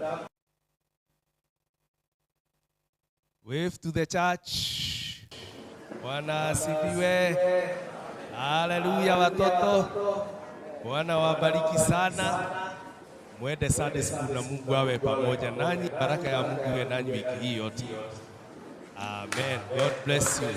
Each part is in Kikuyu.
up. Wave to the church. Bwana asifiwe. Haleluya watoto. Bwana wabariki sana. Mwende Sunday school na Mungu awe pamoja nanyi. Baraka ya Mungu iwe nanyi wiki hii yote. Amen. God bless you.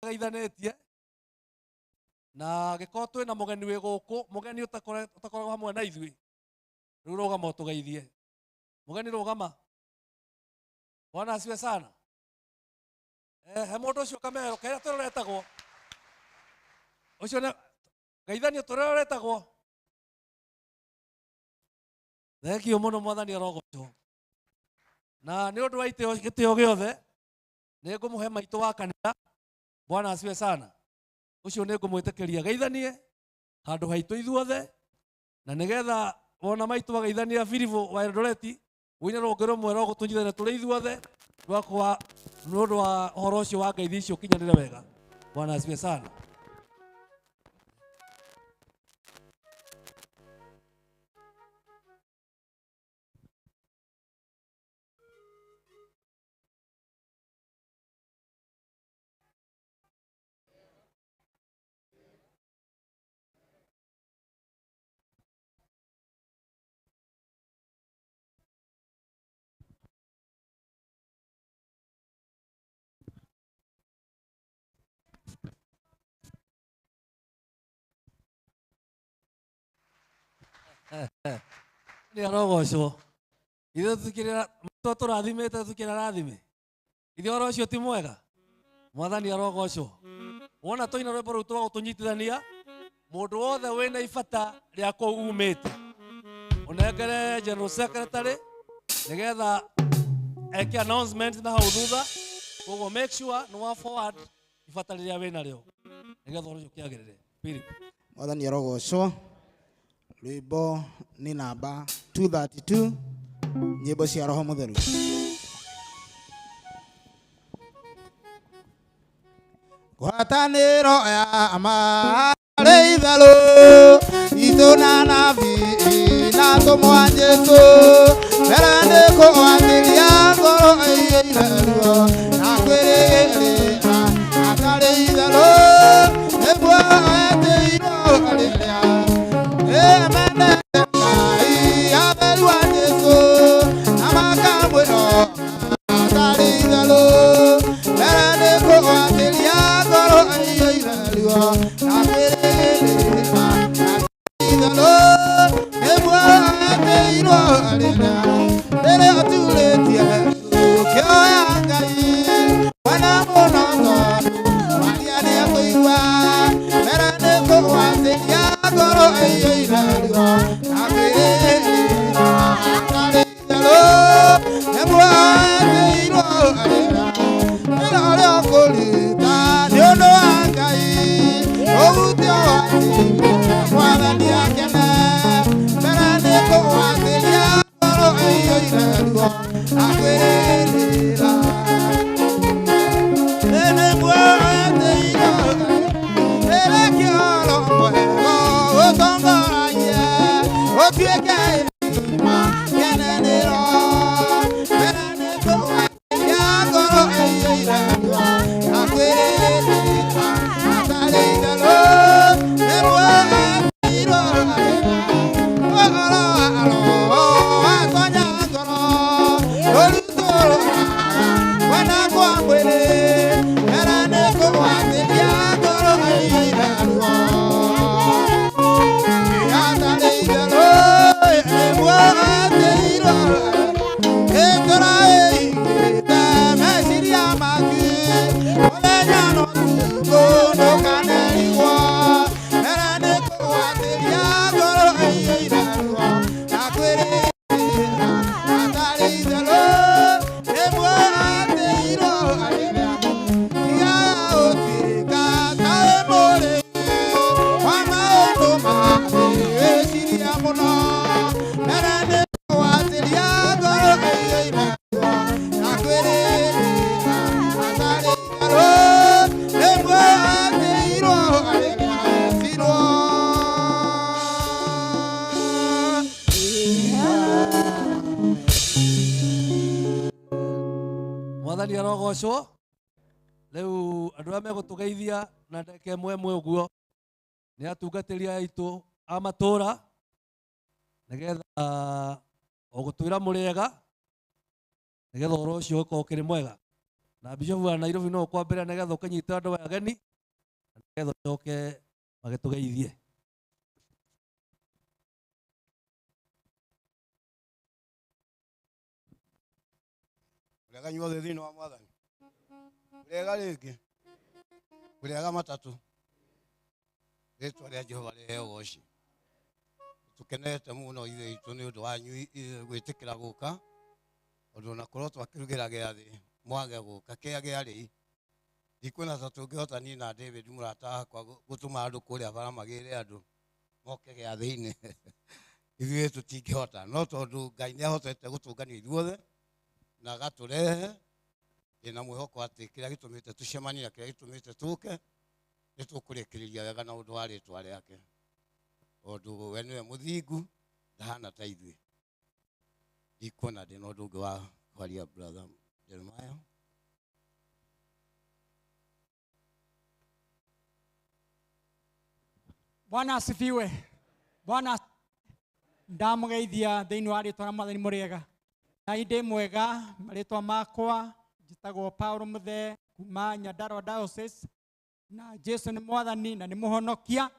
Geithanĩtie na gĩkorwo twĩna mũgeni wĩ gũkũ, mũgeni ũtakoragwo hamwe na ithuĩ, rĩu rũgama ũtũgeithie. Mũgeni rũgama. Bwana asifiwe sana. He mũndũ ũcio kamero kerĩa tũroretagwo ũcio nĩ geithanio tũroretagwo. Thengio mũno, mwathani arogocwo. Na nĩ ũndũ wa gĩtĩo gĩothe nĩ ngũmũhe maitũ wa kanitha. Bwana asifiwe sana. Ũcio nĩ ngũmwĩtĩkĩria geithanie handũ haitũ ithuothe, na nĩgetha wona maitũ ageithania Filipo wa Eldoret wĩna rũngĩ rũmwe rwa gũtũnyitithania tũrĩ ithuothe rwakwa nĩ ũndũ wa ũhoro ũcio wa ngeithi icio ũkinyanĩre wega. Bwana asifiwe sana. Nĩ arogocwo. Ithuĩ tũkĩrĩ tũrathimĩte tũkĩrĩ arathime. Ithuĩ ũhoro ũcio ti mwega. Mwathani arogocwo. Wona tũina rwĩmbo rũu twa gũtũnyitithania, mũndũ wothe wĩna ibata rĩa kũu umĩte ũnengere General Secretary nĩgetha eke announcement na hau thutha. Koguo make sure nĩ wa forward ibata rĩrĩa wĩnarĩo nĩgetha ũhoro ũcio ũkĩagĩrĩre. Philip. Mwathani arogocwo. Rwĩmbo nĩ namba 232, nyĩmbo cia Roho Mũtheru. Ngwatanĩro ya marĩ itherũ itũ na nabii na tũmwa Jesũ, mbere nĩ kũgwatĩria ngoro ĩiyũire ruo na kwĩrĩgĩrĩra atarĩ itherũ, nĩguo etĩirwo rĩrĩa ĩmenete Ngai atheru a Jesũ na makamwĩhoka atarĩ itherũ, mbere nĩ kũgwatĩria ngoro ĩiyũire ruo na kwĩrĩgĩrĩra atarĩ itherũ, nĩguo etĩirwo rĩrĩa rĩrĩa aturĩtie ũkĩoya Ngai mwena mũno tondũ waria nĩekũigua, mbere nĩ kũgwatĩria ngoro ĩiyũire ruo na kwĩrĩgĩrĩra atarĩ itherũ, nĩguo etĩirwo rĩrĩa rĩrĩa ũrĩa ũkũruta nĩ ũndũ wa Ngai ũhutio wa Mwathani akene, mbere nĩ kũgwatĩria ngoro ĩiyũire ruo na kwĩrĩgĩrĩra nĩguo etĩirwo rĩrĩa kĩoro mwega ũtongoragie ũtuĩke irima kĩanenĩro, mbere nĩ kũgwatĩria ngoro ĩiyũire ruo na kwĩrĩgĩrĩra atarĩ itherũ, nĩguo etĩirwo ũhoro wa Roho watonya ngoro ũrutũrũraga kwenda kwa mwĩrĩ, mbere nĩ kũgwatĩria ngoro ĩiyũire ruo atarĩ itherũ, nĩguo etĩirwo ĩtũra ĩingĩte meciria maku mũthenya na ũtukũ ndũkanerigwo, mbere nĩ kũgwatĩria ngoro ĩiyũire ruo na kwĩrĩgĩrĩra atarĩ itherũ, nĩguo etĩirwo rĩrĩa tiga gũtuĩka ta wĩ mũrĩi wa maũndũ ma thĩ wĩciria mũno, mbere nĩ kũgwatĩria ngoro ĩiyũire ruo na kwĩrĩgĩrĩra atarĩ itherũ, nĩguo etĩirwo rĩrĩa etirwo. Mwathani arogocwo. Rĩu andũ arĩa megũtũgeithia na ndagĩka ĩmwe ĩmwe ũguo nĩ atungatĩri aitũ a matũũra, nĩgetha ũgũtwĩra mũrĩega, nĩgetha ũhoro ũcio ũkorwo ũkĩrĩ mwega. Na Bishop wa Nairobi no ũkwambĩrĩria nĩgetha ũkĩnyite andũ aya ageni na nĩgetha ũcoke magĩtũgeithie. Mũrĩega inyuothe thĩinĩ wa Mwathani. Mũrĩega rĩngĩ. Mũrĩega matatũ. Rĩtwa rĩa Jehova rĩheo ũgoci. Tũkenete mũno ithuĩ itũ nĩ ũndũ wanyu gwĩtĩkĩra gũka. Ũndũ ona korwo twakĩrugĩra gĩathĩ mwage gũka kĩa gĩarĩ. Ndikuona ta tũngĩhota niĩ na David mũrata wakwa gũtũma andũ kũrĩa bara magĩre andũ moke gĩathĩ-inĩ. Ithuĩ tũtingĩhota, no tondũ Ngai nĩ ahotete gũtũngania ithuothe na agatũrehe, ndĩna mwĩhoko atĩ kĩrĩa gĩtũmĩte tũcemanie na kĩrĩa gĩtũmĩte tũke nĩ tũkũrĩkĩrĩria wega na ũndũ wa rĩtwa rĩake, tondũ we nĩwe mũthingu, ndahana ta ithuĩ. Ndikuona ndĩna ũndũ ũngĩ wa kwaria, brother Jeremiah. Bwana asifiwe. Bwana ndamugeithia thĩinĩ wa rĩtwa rĩa Mwathani mũrĩega. Na ndĩ mwega, marĩtwa makwa njĩtagwo Paul Muthee kuma Nyandarua Diocese, na Jesu nĩ Mwathani na nĩ mũhonokia.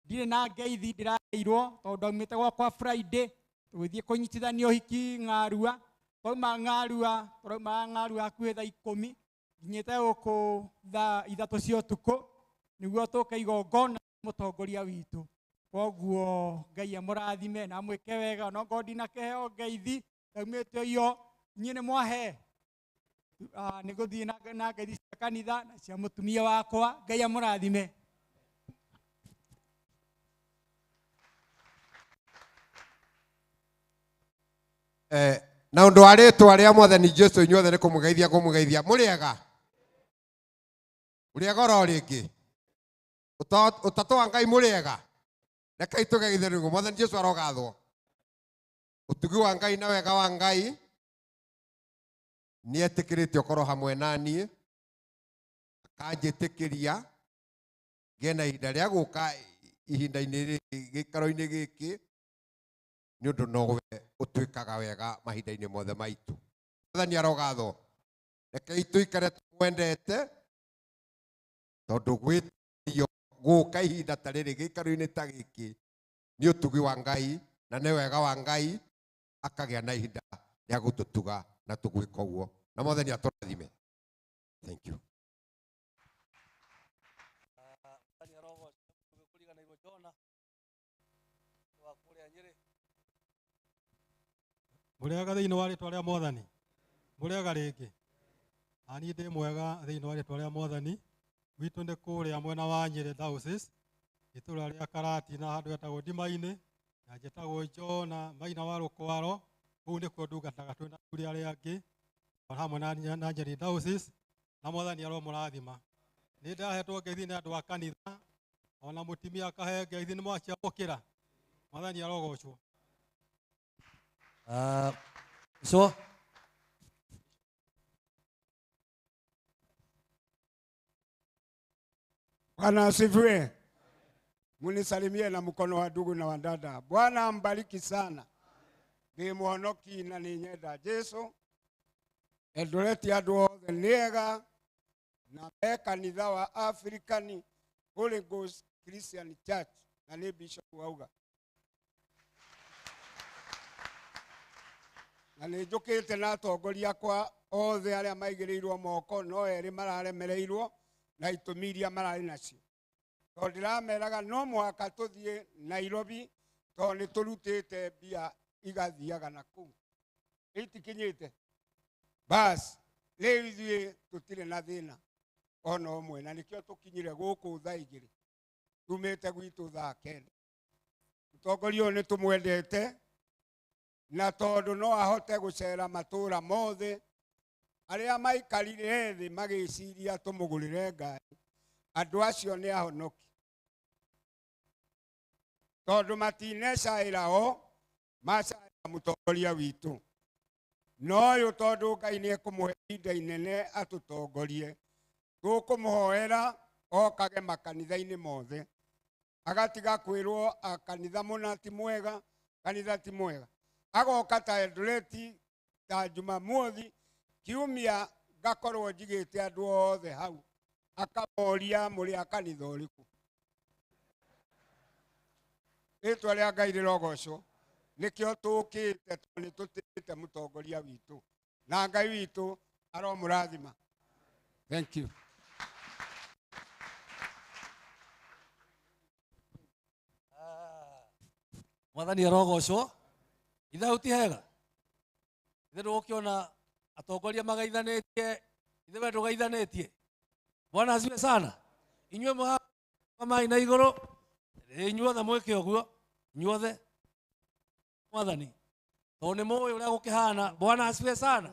Ndirĩ na ngeithi ndĩraheirwo tondũ ndaumĩte gwakwa Friday tũgĩthiĩ kũnyitithania ũhiki Ng'arua. Twauma Ng'arua, tũrauma Ng'arua hakuhĩ thaa 10, nginyĩte gũkũ thaa 3 cia ũtukũ nĩguo tũke igongona mũtongoria witũ. Koguo Ngai amũrathime na amwĩke wega. Ona okorwo ndinakĩheo ngeithi ndaumĩte iyo, inyuĩ nĩ mwahe. Nĩ gũthiĩ na ngeithi cia kanitha na cia mũtumia wakwa. Ngai amũrathime. Na ũndũ wa rĩtwa rĩa Mwathani Jesu inyuothe nĩ kũmũgeithia kũmũgeithia. Mũrĩega? Mũrĩega oro rĩngĩ? Ũtatũ wa Ngai mũrĩega? Rekei tũgeithie nĩguo Mwathani Jesu arogathwo. Ũtugi wa Ngai na wega wa Ngai nĩ etĩkĩrĩte ũkorwo hamwe na niĩ, akanjĩtĩkĩria ngĩe na ihinda rĩa gũka ihinda-inĩ rĩrĩ gĩikaro-inĩ gĩkĩ, nĩ ũndũ nowe ũtuĩkaga wega mahinda-inĩ mothe maitũ. Mwathani arogathwo. Rekei tũikare tũmwendete, tondũ gwĩtĩkĩrio gũka ihinda ta rĩrĩ gĩikaro-inĩ ta gĩkĩ nĩ ũtugi wa Ngai na nĩ wega wa Ngai, akagĩa na ihinda rĩa gũtũtuga na tũgwĩka ũguo. Na Mwathani atũrathime. Thank you. Mwathani arogocwo. Kũriganĩirwo Jona wa kũrĩa Nyĩrĩ. Mũrĩega thĩinĩ wa rĩtwa rĩa Mwathani. Mũrĩega rĩngĩ. Niĩ ndĩ mwega thĩinĩ wa rĩtwa rĩa Mwathani. Gwitũ nĩ kũrĩa mwena wa Nyĩrĩ Diocese, itũũra rĩa Karati na handũ hetagwo Ndima-inĩ, na njĩtagwo Jona Maina wa Rũkwaro. Kũu nĩkuo ndungataga twĩna athuri arĩa angĩ, o hamwe na Nyĩrĩ Diocese, na Mwathani aromũrathima. Nĩ ndahetwo ngeithi nĩ andũ a kanitha, ona mũtumia akahe ngeithi, nĩ mwaciamũkĩra. Mwathani arogocwo. So Bwana asifiwe. Munisalimie na mkono wa ndugu na wadada. Bwana ambariki sana. Ni muhonoki na ni nyenda Jesu. Eldoret andũ othe nĩ ega na me kanitha wa African Holy Ghost Christian Church na nĩ Bishop wauga. Na nĩ njũkĩte na atongoria akwa othe arĩa maigĩrĩirwo moko no erĩ mararemereirwo na itũmi iria mararĩ nacio. Tondũ ndĩrameraga no mũhaka tũthiĩ Nairobi tondũ nĩ tũrutĩte mbia igathiaga na kũu. Itikinyĩte. Bas, rĩu ithuĩ tũtirĩ na thĩna ona ũmwe, na nĩkĩo tũkinyire gũkũ thaa 2. Tumĩte gwitũ thaa 9. Mũtongoria ũyũ nĩ tũmwendete, na tondũ no ahote gũcera matũũra mothe, arĩa maikarire thĩ magĩciria tũmũgũrĩre ngari, andũ acio nĩ ahonoki. Tondũ matinecaĩra o, macaĩra mũtongoria witũ. No ũyũ tondũ Ngai nĩ ekũmũhe ihinda inene atũtongorie, tũkũmũhoera okage makanitha-inĩ mothe, agatiga kwĩrwo kanitha mũna ti mwega, kanitha ti mwega. Agoka ta Eldoret ta Jumamothi, kiumia Ngakorwo njigĩte andũ othe hau akamoria mũrĩ a kanitha ũrĩkũ. Rĩtwa rĩa Ngai rĩrogocwo. Nĩkĩo tũkĩte tondũ nĩ tũtĩĩte mũtongoria witũ na Ngai witũ aromũrathima. Thank you. Mwathani arogocwo. Ithe hau ti hega? Ithe ndũgũkĩona atongoria magaithanĩtie, ithe we ndũgaithanĩtie. Bwana asifiwe sana. Inyuĩ mũha na igũrũ, inyuothe mwĩke ũguo, inyuothe mwathani tondũ nĩ mũĩ ũrĩa gũkĩhana. Bwana asifiwe sana.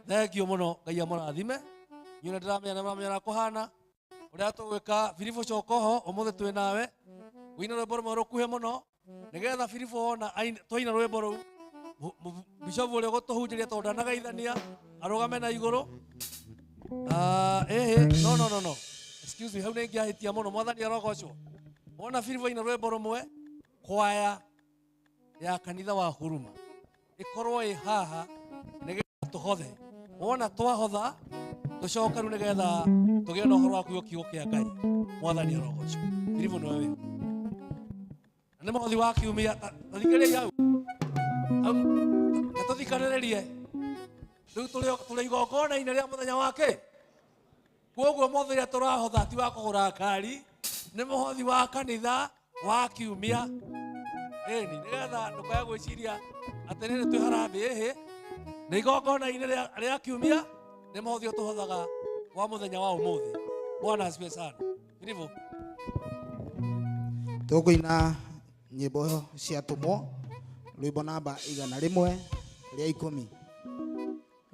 Thengio mũno, Ngai amũrathime. Inyuĩ nĩ ndĩramenya nĩ mũramenya ũrĩa kũhana, ũrĩa tũgwĩka. Biribũ coka ho ũmũthĩ twĩ nawe, wĩine rwĩmbo rũmwe rũkuhĩ mũno nĩgetha Biribũ wona twaina rwĩmbo rũu bishofu ũrĩa ũgũtũhunjĩria tondũ ndanagaithania arũgame na igũrũ. Ĩhĩ, no no no no, excuse me, hau nĩ ingĩahĩtia mũno. Mwathani arogocwo. Wona Biribũ aina rwĩmbo rũmwe, kwaya ya kanitha wa Huruma ĩkorwo ĩ haha nĩgetha tũhothe. Wona twahotha tũcoke rĩu nĩgetha tũgĩe na ũhoro wa kũigua kiugo kĩa Ngai. Mwathani arogocwo. Biribũ nĩwe wĩho. Na nĩ mũhothi wa kiumia. Ta thikĩrĩria hau. Hau, ta tũthikanĩrĩrie. Rĩu tũrĩ igongona-inĩ rĩa mũthenya wa kĩ? Koguo mũhothi ũrĩa tũrahotha ti wa kũgũra ngari, nĩ mũhothi wa kanitha wa kiumia. Ĩni, nĩgetha ndũkae gwĩciria atĩ rĩrĩ twĩ harambee, ĩhĩ, nĩ igongona-inĩ rĩa kiumia, nĩ mũhothi ũyũ tũhothaga wa mũthenya wa ũmũthĩ. Bwana asifiwe sana. Karibu. Tũkũina nyĩmbo cia atũmwo, rwĩmbo namba 110.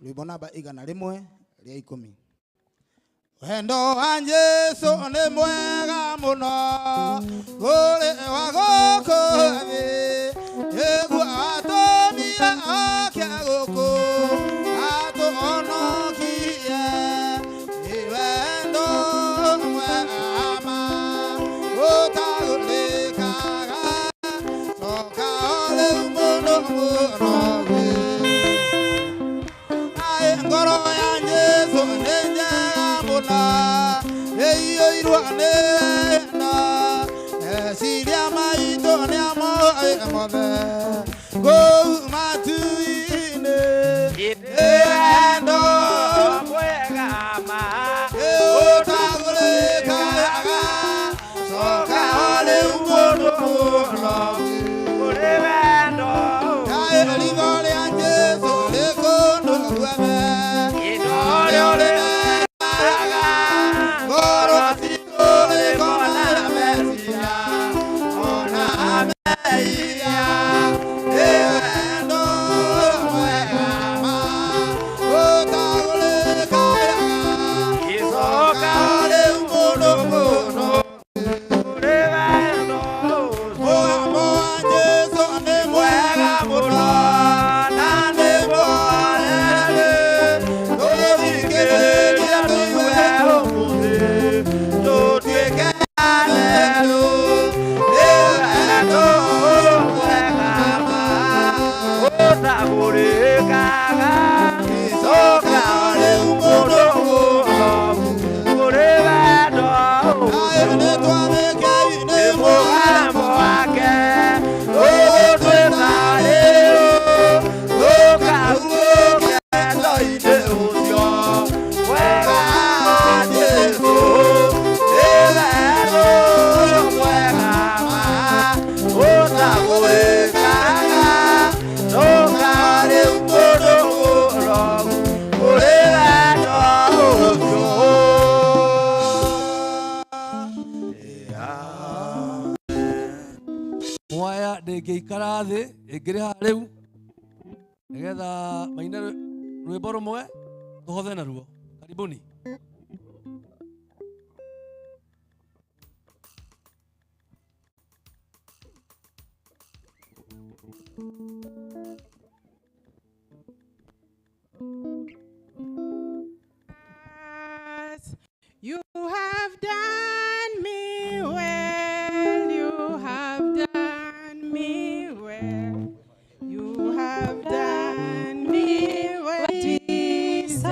Rwĩmbo namba 110. Wendo wa Jesu nĩ mwega mũno, kũrĩ wa gũkũ thĩ, nĩguo atũmire oke gũkũ, atũhonokie. Nĩ wendo mwega ma, ũtagũrĩkaga, coka o rĩu mũno mũno wĩ. Aĩ, ngoro ya Jesu nĩ njega mũno, ĩiyũirwo nĩ wendo, meciria maitũ nĩamoĩ mothe, kũu matu-inĩ. Nĩ wendo mwega ma, ũtagũrĩkaga, coka o rĩu mũno mũno. Kũrĩ wendo. Aĩ, ritho rĩa Jesu rĩ kũndũ guothe, Indo rĩũrĩraga, ngoro citũ rĩkona meciria, ona mehia. Nĩ wendo mwega ma, ũtagũrĩkaga, Icoka o rĩu mũno mũno. kũrĩ wendo. Mũgambo wa Jesu nĩ mwega mũno, na nĩ mũhoreri. Tũthikĩrĩrie tũigue ũmũthĩ, tũtuĩke atheru. Nĩ wendo mwega ma, Ũtagũrĩkaga, icoka o rĩu mũno mũno. kũrĩ wendo. Aĩ, nĩtwamĩkei nĩ Mũgambo mũgambo wake ũgũtwĩta rĩu, tũkahurũke wendo-inĩ ũcio mwega wa Jesũ. Nĩ wendo mwega ma, ũtagũrĩkaga, coka rĩu mũno mũno, kũrĩ wendo ũcio. Kwaya ndĩngĩikara thĩ, ĩngĩrĩ haha rĩu nĩgetha maine rwĩmbo rũmwe tũhothe naruo. Karibuni. You have done me well, you have done me well, you have done me well, Jesus.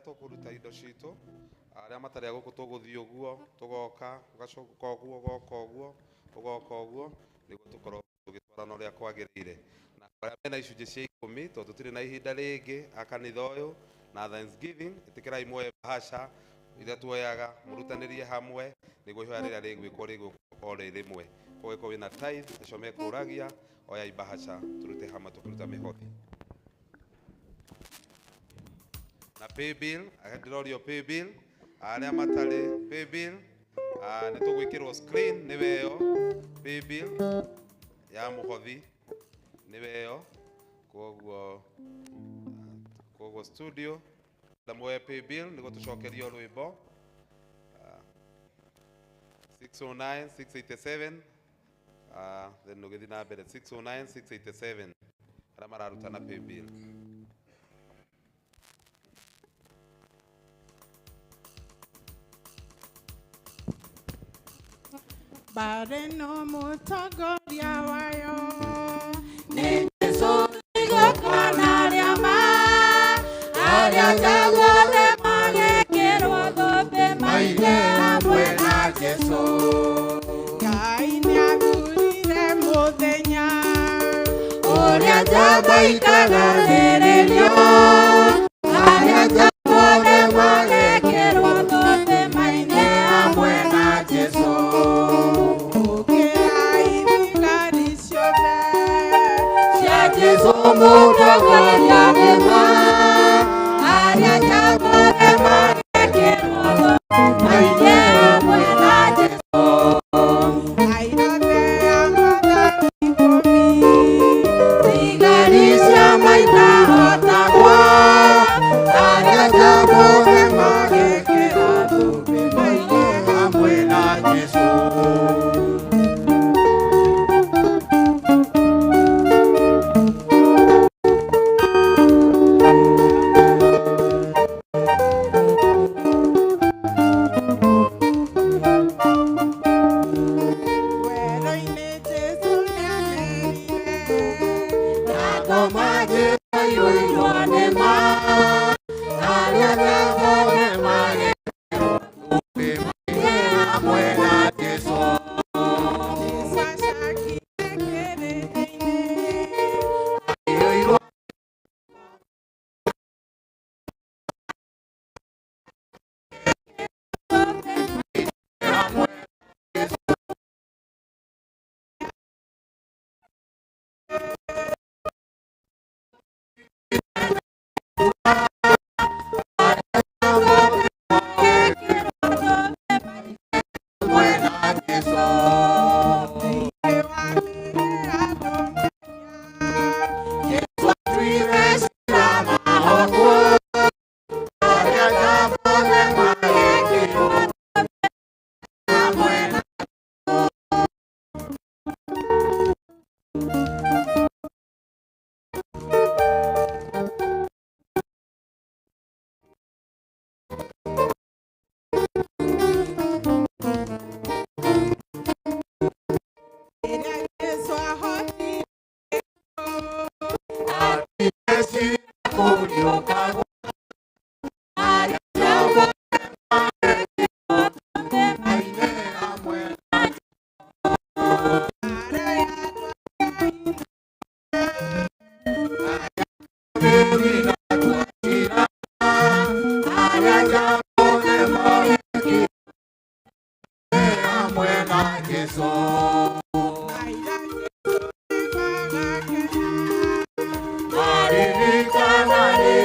Tũkũruta indo citũ, arĩa matarĩ a gũkũ tũgũthiĩ ũguo, tũgoka, ũgacoka ũguo, ũgoka ũguo, ũgoka ũguo, nĩguo tũkorwo tũgĩtwarana ũrĩa kwagĩrĩire. Na arĩa mena icunjĩ cia 10, tondũ tũtirĩ na ihinda rĩngĩ a kanitha ũyũ na Thanksgiving, ĩtĩkĩrai muoye bahasha iria tuoyaga, mũrutanĩrie hamwe nĩguo ihoya rĩrĩa rĩgwĩkwo rĩgwĩkwo o rĩ rĩmwe. Koguo wĩna tithe, acio mekũragia, oya ibahasha turute hamwe tũkĩruta mĩhothi. Na paybill, ndĩrorio paybill, arĩa matarĩ paybill, nĩ tũgwĩkĩrwo screen nĩwe ĩyo paybill ya mũhothi nĩwe ĩyo. Koguo studio na muoye paybill nĩguo tũcokerio rwĩmbo. 609 687, then ũgĩthiĩ na mbere 609 687 arĩa mararuta na paybill. Bare no mũtongoria wayo nĩ Jesũ igongona rĩa ma, arĩa othe magekĩrwo thũmbĩ maine hamwe na Jesũ. Ngai nĩathurire mũthenya ũrĩa njamba ikagathĩrĩrio, arĩa othe magekĩrwo thũmbĩ maine hamwe na Jesũ. Ũkĩrai thigari ciothe cia Jesũ mũtongoria nĩ ma, arĩa othe magekĩrwo thũmbĩ maine hamwe na Jesũ. Aira othe a Mwathani ikũmi, thigari cia maitahotagwo, arĩa othe magekĩrwo thũmbĩ maine hamwe na Jesũ. Werũ-inĩ Jesũ nĩamerire, na ngoma iyũirwo nĩ ma, arĩa othe magekĩrwo thũmbĩ maine hamwe na Jesũ. Jesũ acakire kĩrĩndĩ-inĩ, Iyũirwo hamwe na Jesũ. Thĩinĩ wa mĩĩrĩ andũ Jesũ atuire ciira mahotwo, arĩa othe magekĩrwo hamwe na Rĩrĩa Jesũ ahotire Atuire kũriũka arĩa othe magekĩrwo thũmbĩ maine hamwe na mbaara ya andũ arĩa othe magekĩrwo hamwe na Jesũ. Aira Jesũ nĩmagakena, Maririkana nĩ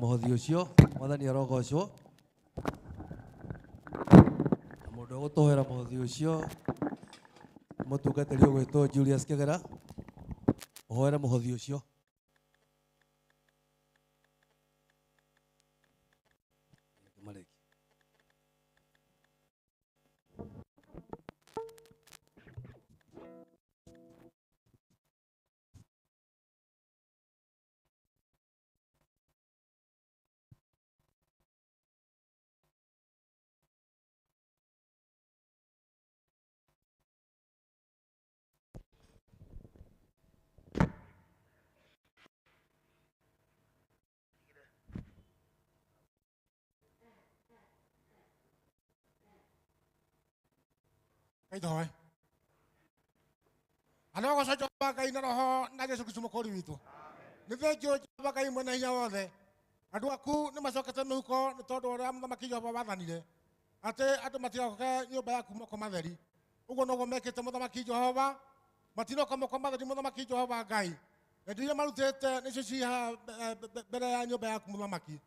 Mũhothi ũcio mwathani arogocwo na mũndũ ũgũtũhera mũhothi ũcio mũtungatĩri ũgwĩtwo Julius Kĩgera ũhoere mũhothi ũcio. Kaithoe. Arogocwo Jehova Ngai na Roho na Jesu Kristo mũkũũri witũ. Nĩ thengiũ Jehova Ngai mwene hinya wothe. Andũ aku nĩ macokete mĩhuko nĩ tondũ wa ũrĩa mũthamaki Jehova wathanire atĩ andũ matigoke nyũmba yaku moko matheri. Ũguo noguo mekĩte mũthamaki Jehova, matinoka moko matheri mũthamaki Jehova Ngai. Na indo iria marutĩte nĩcio ciĩ haha mbere ya nyũmba yaku mũthamaki.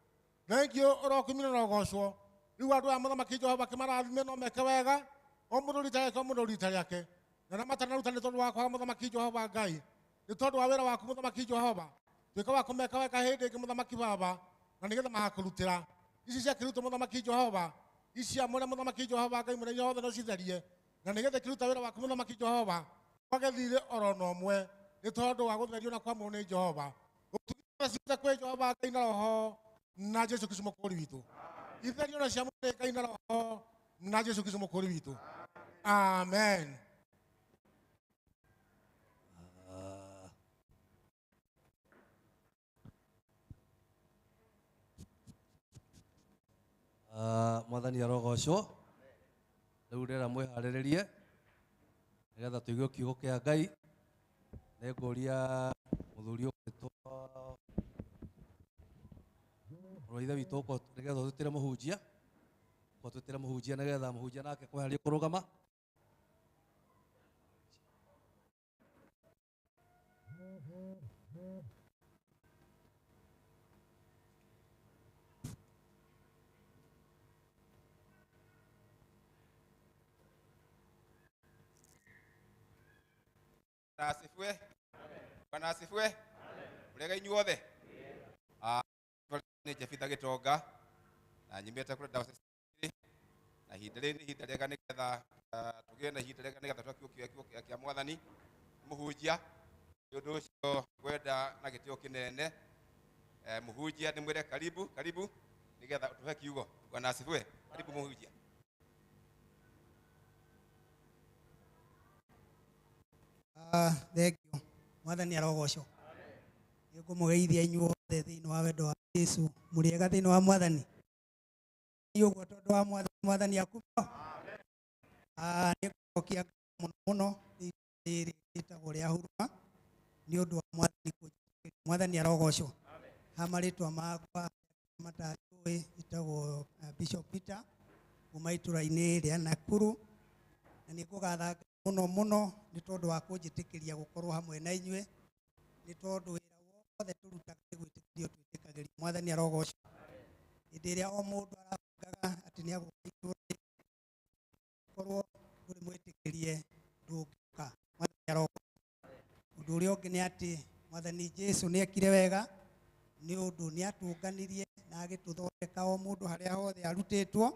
Thengiũ ũrokumio na ũrogocwo. Rĩu andũ aya mũthamaki Jehova kĩmarathime no meke wega o mũndũ rita rĩake o mũndũ rita rĩake. Na arĩa matanaruta nĩ tondũ wa kwaga mũthamaki Jehova Ngai, nĩ tondũ wa wĩra waku mũthamaki Jehova, tuĩka wa kũmeka wega hĩndĩ ĩngĩ mũthamaki baba, na nĩgetha magakũrutĩra. Ici ciakĩrutwo mũthamaki Jehova, ici ciamũre mũthamaki Jehova Ngai mwene hinya wothe no citherie, na nĩgetha ikĩruta wĩra waku mũthamaki Jehova, wage thirĩ oro na ũmwe, nĩ tondũ wa gũtherio na kwamũrwo nĩ Jehova. Ũtugĩ ciothe kwĩ Jehova Ngai na Roho na Jesu Kristo mũkũũri witũ. Itherio na ciamũre nĩ Ngai na Roho na Jesu Kristo mũkũũri witũ. Amen. Mwathani arogocwo. Rĩu ndĩrera mwĩharĩrĩrie nĩgetha tũigue kiugo kĩa Ngai. Nĩngũria mũthuri ũgwĩtwo mũrũ wa ithe witũ ũka nĩgetha ũtwĩtĩre mũhunjia, ũka ũtwĩtĩre mũhunjia nĩgetha mũhunjia nake kweheria kũrũgama. Bwana asifiwe. Bwana asifiwe. Murega inyuothe. Nĩ Jefitha Gĩtonga na nyumĩte kũrĩ diocese na ihinda rĩrĩ nĩ ihinda rĩega nĩgetha tũgĩe na ihinda rĩega nĩgetha twakiugo kiugo kĩa Mwathani mũhunjia. Nĩ ũndũ ũcio ngwenda na gĩtĩo kĩnene mũhunjia ndĩmwĩre karibu karibu nĩgetha ũtũhe kiugo. Bwana asifiwe. Karibu mũhunjia. Thengiũ. Mwathani arogocwo. Nĩngũmũgeithia inyuothe thĩinĩ wa wendo wa Jesu. Mũrĩega thĩinĩ wa Mwathani. Ũguo tondũ wa Mwathani, Mwathani akumio. Nĩngũcokia mũno mũno rĩrĩ rĩtagwo rĩa huruma nĩ ũndũ wa Mwathani kũnjĩtĩkĩria. Mwathani arogocwo. Ha marĩtwa makwa matanjũĩ, njĩtagwo Bishop Peter kuma itũra-inĩ rĩa Nakuru, na nĩngũgatha Ngai mũno mũno nĩ tondũ wa kũnjĩtĩkĩria gũkorwo hamwe na inyuĩ, nĩ tondũ wĩra wothe tũrutaga nĩ gwĩtĩkĩrio twĩtĩkagĩrio. Mwathani arogocwo. Hĩndĩ ĩrĩa o mũndũ arabangaga atĩ nĩ agũka itũũra rĩrĩ, korwo ndũrĩ mwĩtĩkĩrie ndũngĩũka. Mwathani arogocwo. Ũndũ ũrĩa ũngĩ nĩ atĩ Mwathani Jesu nĩ ekire wega nĩ ũndũ nĩ atũnganirie na agĩtũthondeka o mũndũ harĩa hothe arutĩtwo.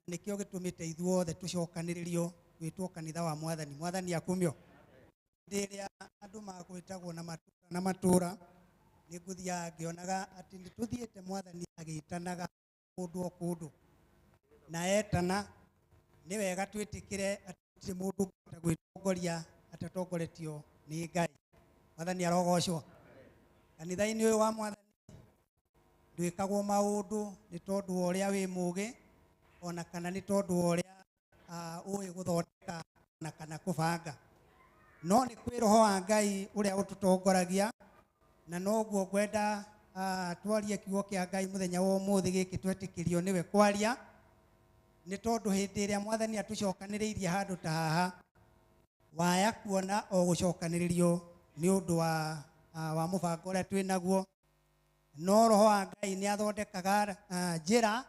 Nĩkĩo gĩtũmĩte ithuothe tũcokanĩrĩrio gwĩtwo kanitha wa Mwathani. Mwathani akumio. Hĩndĩ ĩrĩa andũ magwĩtagwo na matũũra na matũũra, nĩngũthiaga ngĩonaga atĩ nĩtũthiĩte Mwathani agĩtanaga kũndũ o kũndũ, na etana nĩ wega twĩtĩkĩre atĩ gũtirĩ mũndũ ũngĩhota gwĩtongoria atatongoretio nĩ Ngai. Mwathani arogocwo. Kanitha-inĩ ũyũ wa Mwathani ndwĩkagwo maũndũ nĩ tondũ wa ũrĩa wĩ mũũgĩ, ona kana nĩ tondũ wa ũrĩa ũĩ gũthondeka ona kana kũbanga, no nĩ kwĩ Roho wa Ngai ũrĩa ũtũtongoragia, na noguo ngwenda twarie kiugo kĩa Ngai mũthenya wa ũmũthĩ gĩkĩ twetĩkĩrio nĩwe kwaria, nĩ tondũ hĩndĩ ĩrĩa Mwathani atũcokanĩrĩirie handũ ta haha, waya kuona o gũcokanĩrĩrio nĩ ũndũ wa mũbango ũrĩa twĩ naguo, No roho wa Ngai nĩ athondekaga njĩra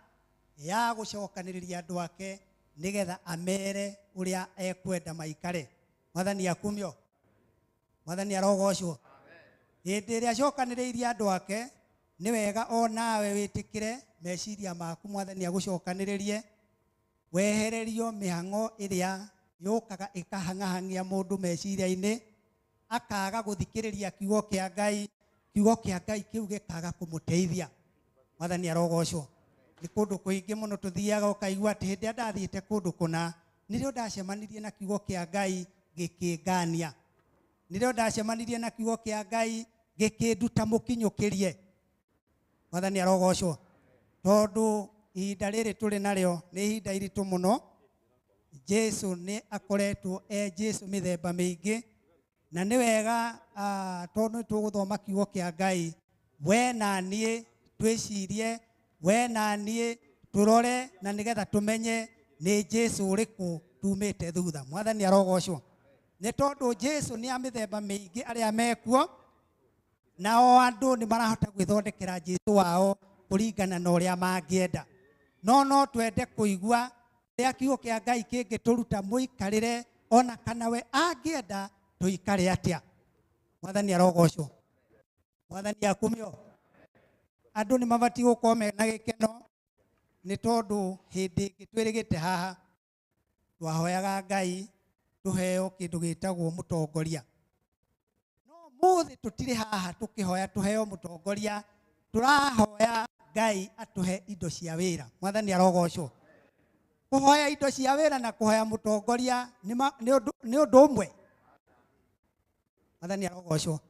ya gũcokanĩrĩria andũ ake nĩgetha amere ũrĩa ekwenda maikare. Mwathani akumio. Mwathani arogocwo. Hĩndĩ ĩrĩa acokanĩrĩirie andũ ake, nĩ wega o nawe wĩtĩkĩre meciria maku Mwathani agũcokanĩrĩrie, wehererio mĩhang'o ĩrĩa yũkaga ĩkahang'ahang'ia mũndũ meciria-inĩ, akaga gũthikĩrĩria kiugo kĩa Ngai, kiugo kĩa Ngai kĩu gĩkaga kũmũteithia. Mwathani arogocwo. Nĩ kũndũ kũingĩ mũno tũthiaga ũkaigua atĩ hĩndĩ ĩrĩa ndathiĩte kũndũ kũna, nĩrĩo ndacemanirie na kiugo kĩa Ngai gĩkĩngania. Nĩrĩo ndacemanirie na kiugo kĩa Ngai gĩkĩnduta mũkinyũkĩrie. Mwathani arogocwo. Tondũ ihinda rĩrĩ tũrĩ narĩo nĩ ihinda iritũ mũno. Jesu nĩ akoretwo e Jesu mĩthemba mĩingĩ, na nĩ wega tondũ nĩ tũgũthoma kiugo kĩa Ngai, we na niĩ twĩcirie, we na niĩ tũrore, na nĩgetha tũmenye nĩ Jesu ũrĩkũ tumĩte thutha. Mwathani arogocwo. Nĩ tondũ Jesu nĩ a mĩthemba mĩingĩ arĩa mekuo, na o andũ nĩ marahota gwĩthondekera Jesu wao kũringana na ũrĩa mangĩenda. No no twende kũigua ũrĩa kiugo kĩa Ngai kĩngĩtũruta mũikarĩre, ona kana we angĩenda tũikare atĩa. Mwathani arogocwo. Mwathani akumio. Andũ nĩ mabatiĩ gũkorwo mena gĩkeno, nĩ tondũ hĩndĩ ĩngĩ twĩrĩgĩte haha twahoyaga Ngai tũheo kĩndũ gĩtagwo mũtongoria. No mũthĩ tũtirĩ haha tũkĩhoya tũheo mũtongoria, tũrahoya Ngai atũhe indo cia wĩra. Mwathani arogocwo. Kũhoya indo cia wĩra na kũhoya mũtongoria nĩ ũndũ ũmwe. Mwathani arogocwo.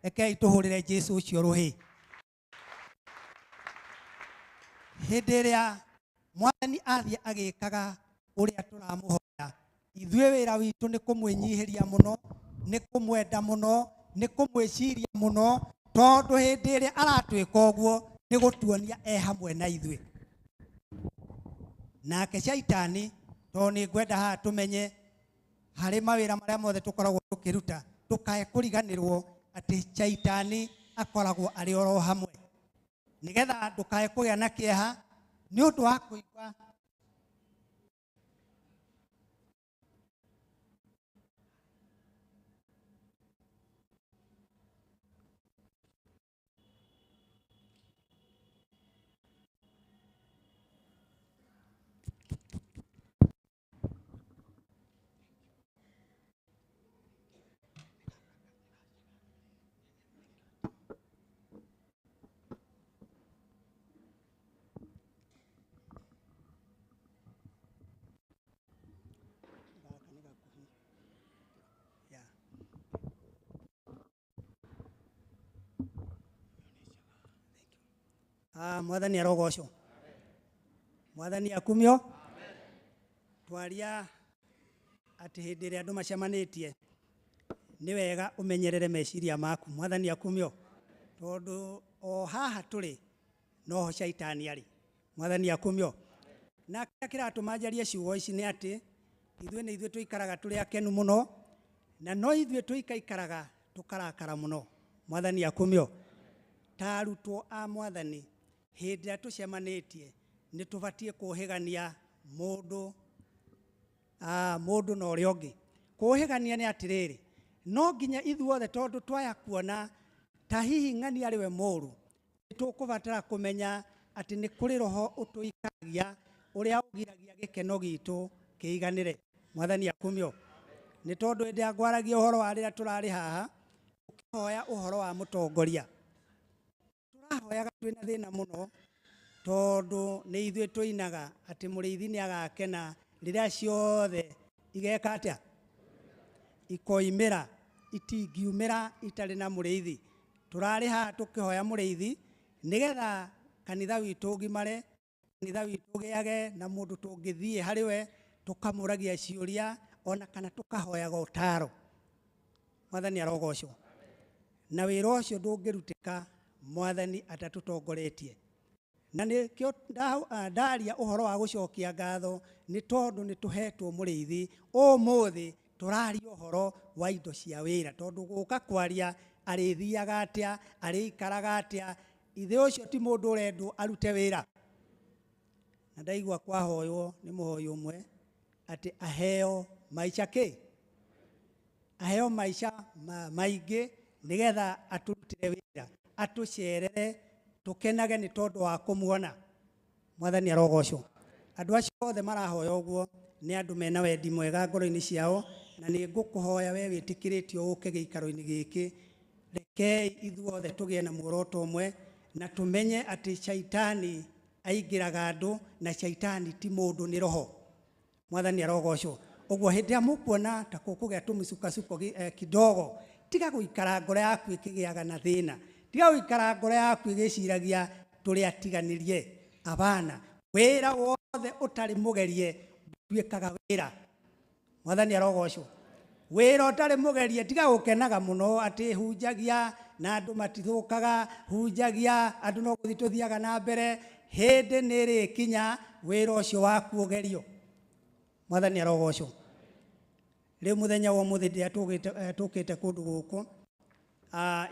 Rekei tũhũrĩre Jesu ũcio rũhĩ. Hĩndĩ ĩrĩa Mwathani athiĩ agĩkaga ũrĩa tũramũhoya, ithuĩ wĩra witũ nĩ kũmwĩnyihĩria mũno, nĩ kũmwenda mũno, nĩ kũmwĩciria mũno, tondũ hĩndĩ ĩrĩa aratwĩka ũguo nĩ gũtuonia e hamwe na ithuĩ. Nake Shaitani, tondũ nĩ ngwenda haha tũmenye harĩ mawĩra marĩa mothe tũkoragwo tũkĩruta, ndũkae kũriganĩrwo atĩ Shaitani akoragwo arĩ oro hamwe, nĩgetha ndũkae kũgĩa na kĩeha nĩ ũndũ wa kũigua Mwathani arogocwo. Mwathani akumio. Twaria atĩ hĩndĩ ĩrĩa andũ macemanĩtie nĩ wega ũmenyerere meciria maku. Mwathani akumio. Tondũ o haha tũrĩ noho Shaitani arĩ. Mwathani akumio. Na kĩrĩa kĩratũma njarie ciugo ici nĩ atĩ ithuĩ nĩ ithuĩ tũikaraga tũrĩ akenu mũno, na no ithuĩ tũikaikaraga tũkarakara mũno. Mwathani akumio. Ta arutwo a Mwathani, hĩndĩ ĩrĩa tũcemanĩtie nĩ tũbatiĩ kũhĩgania mũndũ mũndũ na ũrĩa ũngĩ. Kũhĩgania nĩ atĩrĩrĩ, no nginya ithuothe tondũ twaya kuona ta hihi ng'ani arĩ we mũũru, nĩ tũkũbatara kũmenya atĩ nĩ kũrĩ roho ũtũikaragia ũrĩa ũgiragia gĩkeno gitũ kĩiganĩre. Mwathani akumio. Nĩ tondũ hĩndĩ ĩrĩa ngwaragia ũhoro wa rĩrĩa tũrarĩ haha, ũkĩhoya ũhoro wa mũtongoria, tũrahoyaga twĩna thĩna mũno, tondũ nĩ ithuĩ tũinaga atĩ mũrĩithi nĩ agakena rĩrĩa ciothe igeka atĩa, ikoimĩra, itingiumĩra itarĩ na mũrĩithi. Tũrarĩ haha tũkĩhoya mũrĩithi nĩgetha kanitha witũ ũgimare, kanitha witũ ũgĩage na mũndũ tũngĩthiĩ harĩ we tũkamũragia ciũria ona kana tũkahoyaga ũtaro. Mwathani arogocwo. Na wĩra ũcio ndũngĩrutĩka Mwathani atatũtongoretie. Na nĩkĩo ndaria ũhoro wa gũcokia ngatho, nĩ tondũ nĩ tũhetwo mũrĩithi. Ũmũthĩ tũraria ũhoro wa indo cia wĩra, tondũ gũka kwaria arĩthiaga atĩa, arĩikaraga atĩa, Ithe ũcio ti mũndũ ũrendwo arute wĩra. Na ndaigua kwahoywo nĩ mũhoi ũmwe atĩ aheo maica kĩ? Aheo maica maingĩ nĩgetha atũrutĩre wĩra, atũcerere, tũkenage nĩ tondũ wa kũmuona. Mwathani arogocwo. Andũ acio othe marahoya ũguo nĩ andũ mena wendi mwega ngoro-inĩ ciao, na nĩ ngũkũhoya we wĩtĩkĩrĩtio ũke gĩikaro-inĩ gĩkĩ. Rekei ithuothe tũgĩe na muoroto ũmwe na tũmenye atĩ caitani aingĩraga andũ na caitani ti mũndũ, nĩ roho. Mwathani arogocwo. Ũguo hĩndĩ ĩrĩa mũkuona ta gũkũgĩa tũmĩcukasuko kidogo, tiga gũikara ngoro yaku ĩkĩgĩaga na thĩna, tiga gũikara ngoro yaku ĩgĩciragia tũrĩ atiganĩrie. Abana, wĩra wothe ũtarĩ mũgerie nduĩkaga wĩra. Mwathani arogocwo. Wĩra ũtarĩ mũgerie, tiga gũkenaga mũno atĩ hunjagia na andũ matithũkaga, hunjagia andũ no gũthiĩ tũthiaga na mbere. Hĩndĩ nĩ ĩrĩkinya wĩra ũcio waku ũgerio. Mwathani arogocwo. Rĩu mũthenya wa ũmũthĩ rĩrĩa tũkĩte kũndũ gũkũ,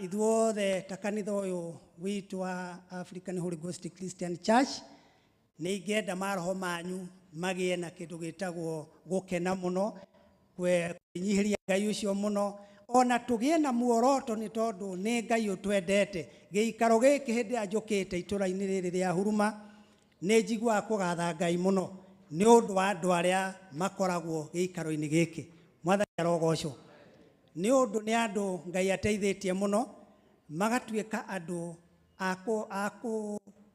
ithuothe ta kanitha ũyũ witũ wa African Holy Ghost Christian Church, nĩ ingĩenda maroho manyu magĩe na kĩndũ gĩtagwo gũkena mũno, kwĩnyihĩria Ngai ũcio mũno, ona tũgĩe na muoroto nĩ tondũ nĩ Ngai ũtwendete. Gĩikaro gĩkĩ hĩndĩ ĩrĩa njũkĩte itũra-inĩ rĩrĩ rĩa Huruma, nĩ njiguaga kũgatha Ngai mũno nĩ ũndũ wa andũ arĩa makoragwo gĩikaro-inĩ gĩkĩ. Mwathani arogocwo. Nĩ ũndũ nĩ andũ Ngai ateithĩtie mũno, magatuĩka andũ a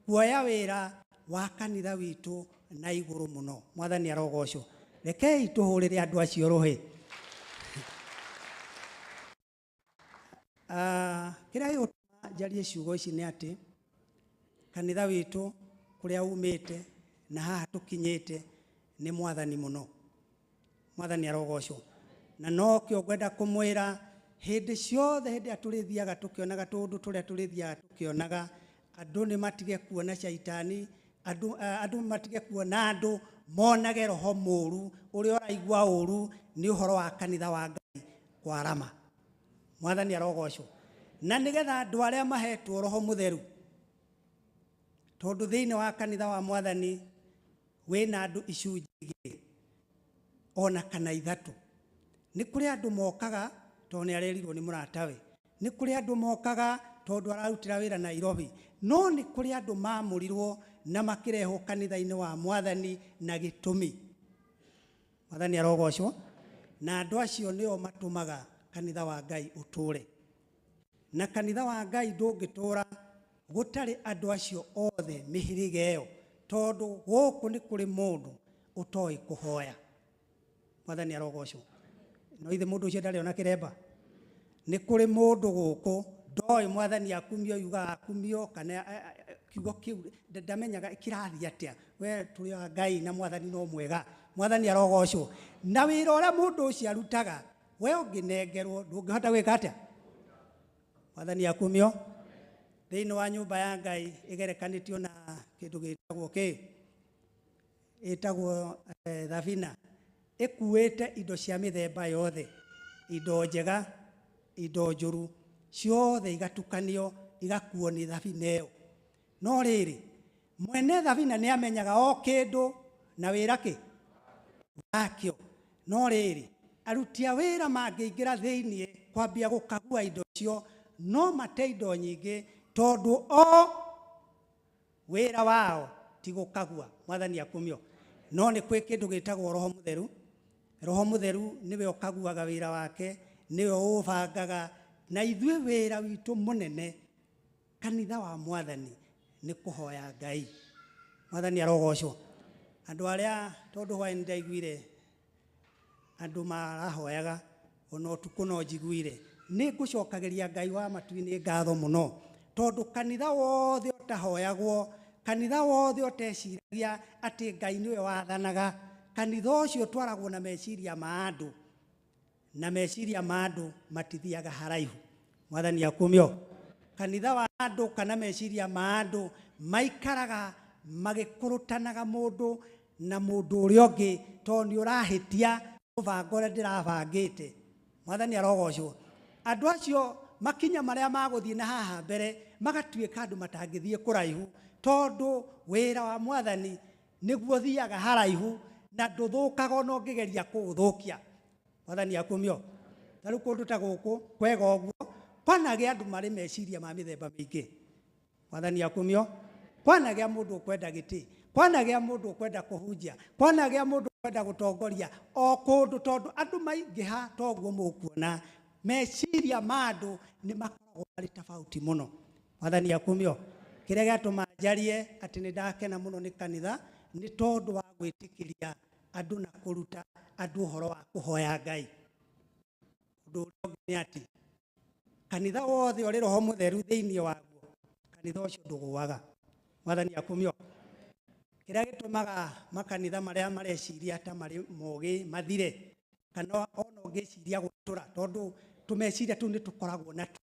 kuoya wĩra wa kanitha witũ na igũrũ mũno. Mwathani arogocwo. Rekei tũhũrĩre andũ acio rũhĩ. Kĩrĩa gĩgũtũma njarie ciugo ici nĩ atĩ kanitha witũ kũrĩa umĩte na haha tũkinyĩte nĩ Mwathani mũno. Mwathani arogocwo. Na nokĩo ngwenda kũmwĩra hĩndĩ ciothe, hĩndĩ ĩrĩa tũrĩthiaga tũkĩonaga tũũndũ tũrĩa tũrĩthiaga tũkĩonaga, andũ nĩ matige kuona caitani, andũ matige kuona andũ, monage roho mũũru ũrĩa ũraigua ũũru nĩ ũhoro wa kanitha wa Ngai kwarama. Mwathani arogocwo. Na nĩgetha andũ arĩa mahetwo roho mũtheru, tondũ thĩinĩ wa kanitha wa Mwathani wĩna andũ icunjĩ igĩrĩ ona kana ithatũ. Nĩ kũrĩ andũ mokaga tondũ nĩ arerirwo nĩ mũratawe, nĩ kũrĩ andũ mokaga tondũ ararutĩra wĩra Nairobi, no nĩ kũrĩ andũ mamũrirwo na makĩrehwo kanitha-inĩ wa Mwathani na gĩtũmi. Mwathani arogocwo. Na andũ acio nĩo matũmaga kanitha wa Ngai ũtũre. Na kanitha wa Ngai ndũngĩtũra gũtarĩ andũ acio othe mĩhĩrĩga ĩyo, tondũ gũkũ nĩ kũrĩ mũndũ ũtoĩ kũhoya. Mwathani arogocwo. No ithe mũndũ ũcio ndarĩ ona kĩremba. Nĩ kũrĩ mũndũ gũkũ ndoĩ Mwathani akumio, yugaga akumio, kana kiugo kĩu ndamenyaga kĩrathiĩ atĩa. We tũrĩ a Ngai na Mwathani no mwega. Mwathani arogocwo. Na wĩra ũrĩa mũndũ ũcio arutaga, we ũngĩnengerwo ndũngĩhota gwĩka atĩa? Mwathani akumio. Thĩinĩ wa nyũmba ya Ngai ĩgerekanĩtio na kĩndũ gĩtagwo kĩ? Ĩtagwo thabina. Ĩkuĩte indo cia mĩthemba yothe, indo njega, indo njũru, ciothe igatukanio, igakuo nĩ thabina ĩyo. No rĩrĩ, mwene thabina nĩ amenyaga o kĩndũ na wĩra kĩ? Wakĩo. No rĩrĩ, aruti a wĩra mangĩingĩra thĩiniĩ kwambia gũkagua indo icio, no mate indo nyingĩ tondũ o wĩra wao ti gũkagua. Mwathani akumio. No nĩ kwĩ kĩndũ gĩtagwo Roho Mũtheru. Roho Mũtheru nĩwe ũkaguaga wĩra wake, nĩwe ũbangaga, na ithuĩ wĩra witũ mũnene kanitha wa Mwathani nĩ kũhoya Ngai. Mwathani arogocwo. Andũ arĩa tondũ hwaĩ ndaiguire andũ marahoyaga ona ũtukũ no njiguire, nĩ ngũcokagĩria Ngai wa matu-inĩ ngatho mũno, tondũ kanitha wothe ũtahoyagwo, kanitha wothe ũteciragia atĩ Ngai nĩwe wathanaga, kanitha ũcio ũtwaragwo na meciria ma andũ, na meciria ma andũ matithiaga haraihu. Mwathani akumio. Kanitha wa andũ kana meciria ma andũ maikaraga magĩkũrũtanaga mũndũ na mũndũ ũrĩa ũngĩ, tondũ nĩ ũrahĩtia mũbango ũrĩa ndĩrabangĩte. Mwathani arogocwo. Andũ acio Makinya marĩa magũthiĩ na haha mbere magatuĩka andũ matangĩthiĩ kũraihu, tondũ wĩra wa mwathani nĩguo thiaga haraihu na ndũthũkaga ona ũngĩgeria kũũthũkia. Mwathani akumio. Ta rĩu kũndũ ta gũkũ kwega ũguo kwanagĩa andũ marĩ meciria ma mĩthemba mĩingĩ. Mwathani akumio. Kwanagĩa mũndũ ũkwenda gĩtĩ, kwanagĩa mũndũ ũkwenda kũhunjia, kwanagĩa mũndũ ũkwenda gũtongoria o kũndũ, tondũ andũ maingĩha toguo mũkuona meciria ma andũ nĩ makoragwo marĩ tofauti mũno. Mwathani akumio. Kĩrĩa gĩatũma njarie atĩ nĩ ndakena mũno nĩ kanitha nĩ tondũ wa gwĩtĩkĩria andũ na kũruta andũ ũhoro wa kũhoya Ngai. Ũndũ ũrĩa ũngĩ nĩ atĩ kanitha wothe ũrĩ Roho Mũtheru thĩinĩ waguo, kanitha ũcio ndũgũaga. Mwathani akumio. Kĩrĩa gĩtũmaga makanitha marĩa mareciria ta marĩ mogĩ mathire, kana ona ũngĩciria gwatũra, tondũ tũmeciria tũu nĩ tũkoragwo natuo.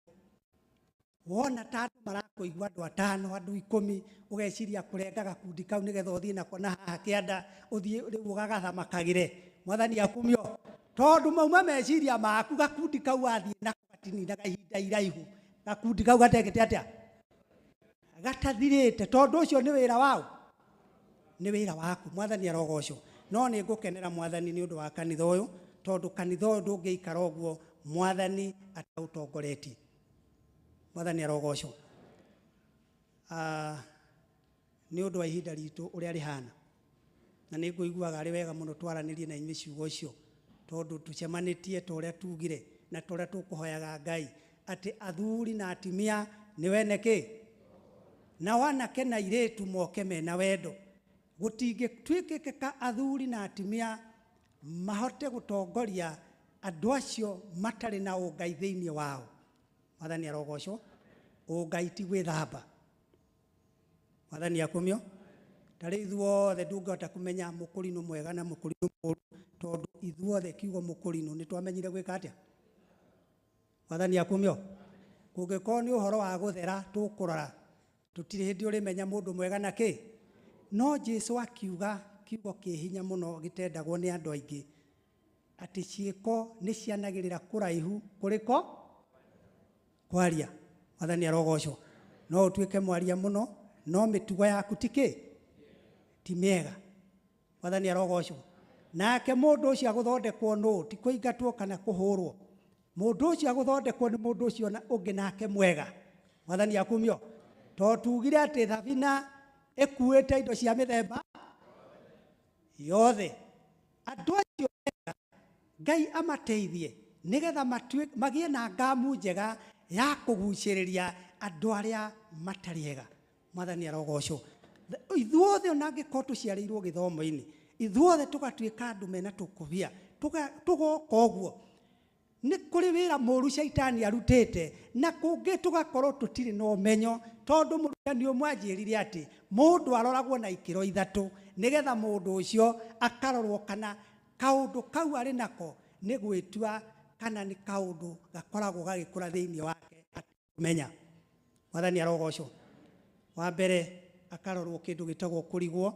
Wona ta andũ marakũigua andũ atano, andũ 10, ũgeciria kũrenga gakundi kau nĩgetha ũthiĩ nako na haha kĩanda, ũthiĩ rĩu ũgagathamakagĩre. Mwathani akumio. Tondũ mauma meciria maku gakundi kau wathiĩ nako gatininaga ihinda iraihu. Gakundi kau gatekĩte atĩa? Gatathirĩte, tondũ ũcio nĩ wĩra wao, nĩ wĩra waku. Mwathani arogocwo. No nĩ ngũkenera mwathani nĩ ũndũ wa kanitha ũyũ, tondũ kanitha ũyũ ndũngĩikara ũguo mwathani ataũtongoretie. Mwathani arogocwo. Nĩ ũndũ wa ihinda ritũ ũrĩa rĩhana, na nĩ ngũiguaga arĩ wega mũno twaranĩrie na inyuĩ ciugo icio, tondũ tũcemanĩtie ta ũrĩa tugire na ta ũrĩa tũkũhoyaga Ngai atĩ athuri na atumia nĩ wene kĩ, na wanake na airĩtu moke mena wendo. Gũtingĩtuĩkĩka athuri na atumia mahote gũtongoria andũ acio matarĩ na ũngai thĩinĩ wao. Mwathani arogocwo. Ũngai ti gwĩthamba. Mwathani akumio. Ta rĩu ithuothe ndũngĩhota kũmenya mũkũrinũ mwega na mũkũrinũ mũũru, tondũ ithuothe kiugo mũkũrinũ nĩ twamenyire gwĩka atĩa. Mwathani akumio. Kũngĩkorwo nĩ ũhoro wa gũthera tũkũrora, tũtirĩ hĩndĩ ũrĩmenya mũndũ mwega na kĩ. No Jesu akiuga kiugo kĩ hinya mũno gĩtendagwo nĩ andũ aingĩ, atĩ ciĩko nĩ cianagĩrĩra kũraihu kũrĩko kwaria. Mwathani arogocwo. No ũtuĩke mwaria mũno, no mĩtugo yaku ti kĩ, ti mĩega. Mwathani arogocwo. Nake mũndũ ũcio agũthondekwo nũ? Ti kũingatwo kana kũhũrwo. Mũndũ ũcio agũthondekwo nĩ mũndũ ũcio ũngĩ nake mwega. Mwathani akumio. To tugire atĩ thabina ĩkuĩte indo cia mĩthemba yothe. Andũ acio ega Ngai amateithie nĩgetha magĩe na ngamu njega ya kũgucĩrĩria andũ arĩa matarĩ ega. Mwathani arogocwo. Ithuothe ona angĩkorwo tũciarĩirwo gĩthomo-inĩ, ithuothe tũgatuĩka andũ mena tũkũbia, tũgoka ũguo. Nĩ kũrĩ wĩra mũũru caitani arutĩte, na kũngĩ tũgakorwo tũtirĩ na ũmenyo, tondũ mũrutani ũmwe anjĩrire atĩ mũndũ aroragwo na ikĩro 3 nĩgetha mũndũ ũcio akarorwo kana kaũndũ kau arĩ nako nĩ gwĩtua kana nĩ kaũndũ gakoragwo gagĩkũra thĩinĩ wake atakũmenya. Mwathani arogocwo. Wa mbere akarorwo kĩndũ gĩtagwo kũrigwo.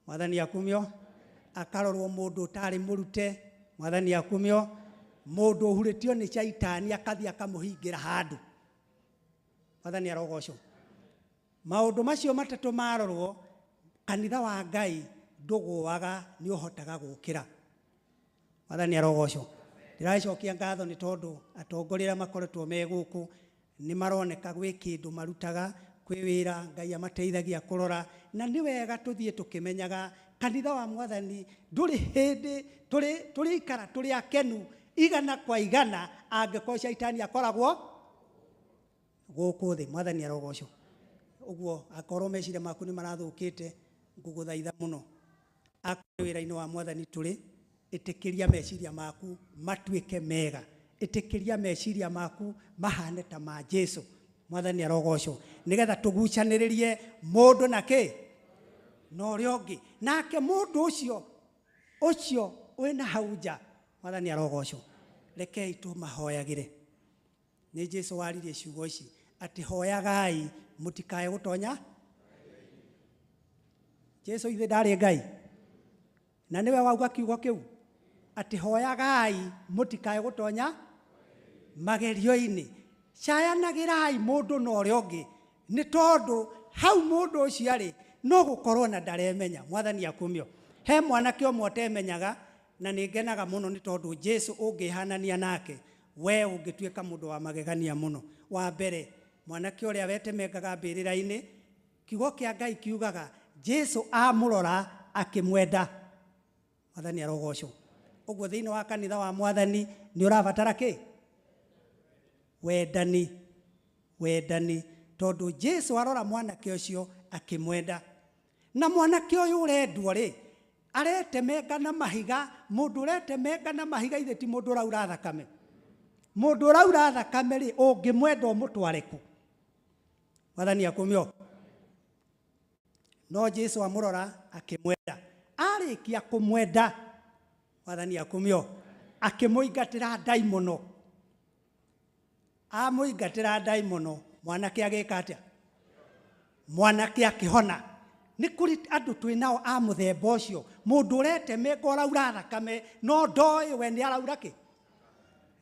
Mwathani akumio. Akarorwo mũndũ ũtarĩ mũrute. Mwathani akumio. Mũndũ ũhurĩtio nĩ caitani akathiĩ akamũhingĩra handũ. Mwathani arogocwo. Maũndũ macio matatũ marorwo, kanitha wa Ngai ndũgũaga, nĩ ũhotaga gũkĩra. Mwathani arogocwo. Ndĩracokia ngatho nĩ tondũ atongoria arĩa makoretwo me gũkũ nĩ maroneka gwĩ kĩndũ marutaga, kwĩ wĩra Ngai amateithagia kũrora, na nĩ wega tũthiĩ tũkĩmenyaga kanitha wa Mwathani ndũrĩ hĩndĩ tũrĩikara tũrĩ akenu igana kwa igana angĩkorwo caitani akoragwo gũkũ thĩ. Mwathani arogocwo. Ũguo akorwo meciria maku nĩ marathũkĩte, ngũgũthaitha mũno, akorwo wĩra-inĩ wa Mwathani tũrĩ, ĩtĩkĩria meciria maku matuĩke mega, ĩtĩkĩria meciria maku mahane ta ma Jesu. Mwathani arogocwo. Nĩgetha tũgucanĩrĩrie mũndũ na kĩ na ũrĩa ũngĩ, nake mũndũ ũcio wĩna hau nja. Mwathani arogocwo. Rekei tũmahoyagĩre. Nĩ Jesu waririe ciugo ici atĩ hoyagai mũtikae gũtonya. Jesu ithe ndarĩ Ngai, na nĩwe wauga kiugo kĩu atĩ hoyagai mũtikae gũtonya. Magerio-inĩ. Cayanagĩrai mũndũ na ũrĩa ũngĩ, nĩ tondũ hau mũndũ ũcio arĩ no gũkorwo na ndaremenya. Mwathani akumio. He mwanake ũmwe ũtemenyaga, na nĩ ngenaga mũno nĩ tondũ Jesu ũngĩhanania nake, we ũngĩtuĩka mũndũ wa magegania mũno. Wa mbere, mwanake ũrĩa wetemengaga mbĩrĩra-inĩ, kiugo kĩa Ngai kiugaga Jesu amũrora akĩmwenda. Mwathani arogocwo. Ũguo thĩinĩ wa kanitha wa Mwathani nĩ ũrabatara kĩ? Wendani. Wendani. Tondũ Jesu arora mwanake ũcio akĩmwenda. Na mwanake ũyũ ũrendwo rĩ, aretemenga na mahiga, mũndũ ũretemenga na mahiga ithe ti mũndũ ũraura thakame. Mũndũ ũraura thakame rĩ, ũngĩmwenda ũmũtware kũ? Mwathani akumio. No Jesu amũrora akĩmwenda. Arĩkia kũmwenda, Mwathani akumio, akĩmũingatĩra ndaimono. Amũingatĩra ndaimono, mwanake agĩka atĩa? Mwanake akĩhona. Nĩ kũrĩ andũ twĩ nao a mũthemba ũcio, mũndũ ũretemenga ũraura thakame, no ndoĩ we nĩ araura kĩ?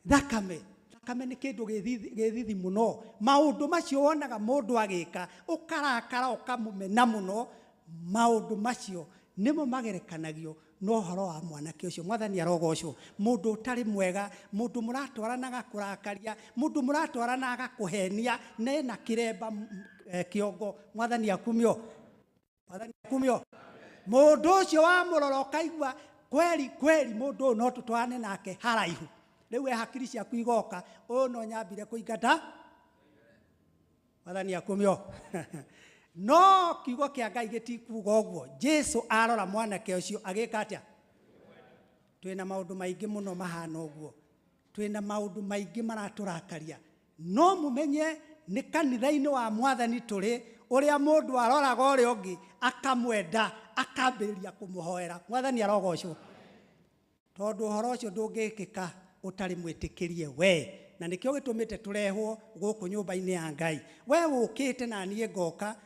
Thakame. Thakame nĩ kĩndũ gĩ thithi mũno. Maũndũ macio wonaga mũndũ agĩka, ũkarakara ũkamũmena mũno, maũndũ macio nĩmo magerekanagio na ũhoro wa mwanake ũcio. Mwathani arogocwo. Mũndũ ũtarĩ mwega, mũndũ mũratwarana agakũrakaria, mũndũ mũratwarana agakũhenia, na ena kĩremba kĩongo. Mwathani akumio. Mwathani akumio. Mũndũ ũcio wamũrora ũkaigua kweri kweri mũndũ ũyũ no tũtwarane nake haraihu. Rĩu we hakiri ciaku igoka, ũyũ no nyambire kũingata. Mwathani akumio. No kiugo kĩa Ngai gĩtikuga ũguo. Jesu arora mwanake ũcio agĩka atĩa? Twĩna maũndũ maingĩ mũno mahana ũguo. Twĩna maũndũ maingĩ maratũrakaria. No mũmenye nĩ kanitha-inĩ wa Mwathani tũrĩ, ũrĩa mũndũ aroraga ũrĩa ũngĩ akamwenda, akambĩrĩria kũmũhoera. Mwathani arogocwo. Tondũ ũhoro ũcio ndũngĩkĩka ũtarĩ mwĩtĩkĩrie we. Na nĩkĩo gĩtũmĩte tũrehwo gũkũ nyũmba-inĩ ya Ngai. We ũkĩte na niĩ ngoka,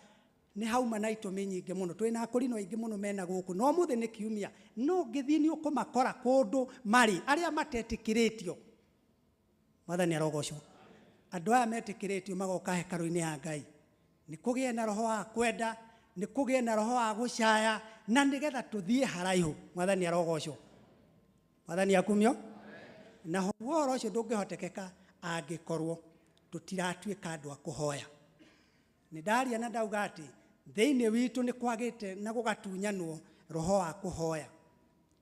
nĩ hauma na itũmi nyingĩ mũno. Twĩna akũrinũ aingĩ mũno mena gũkũ, no ũmũthĩ nĩ kiumia. No ũngĩthiĩ nĩ ũkũmakora kũndũ marĩ, arĩa matetĩkĩrĩtio. Mwathani arogocwo. Andũ aya metĩkĩrĩtio magoka hekarũ-inĩ ya Ngai. Nĩ kũgĩe na roho wa kwenda, nĩ kũgĩe na roho wa gũcaya, na nĩgetha tũthiĩ haraihu. Mwathani arogocwo. Mwathani akumio. Na ũhoro ũcio ndũngĩhotekeka angĩkorwo tũtiratuĩka andũ a kũhoya. Nĩ ndaria na ndauga atĩ thĩinĩ witũ nĩ kwagĩte na gũgatunyanwo roho wa kũhoya.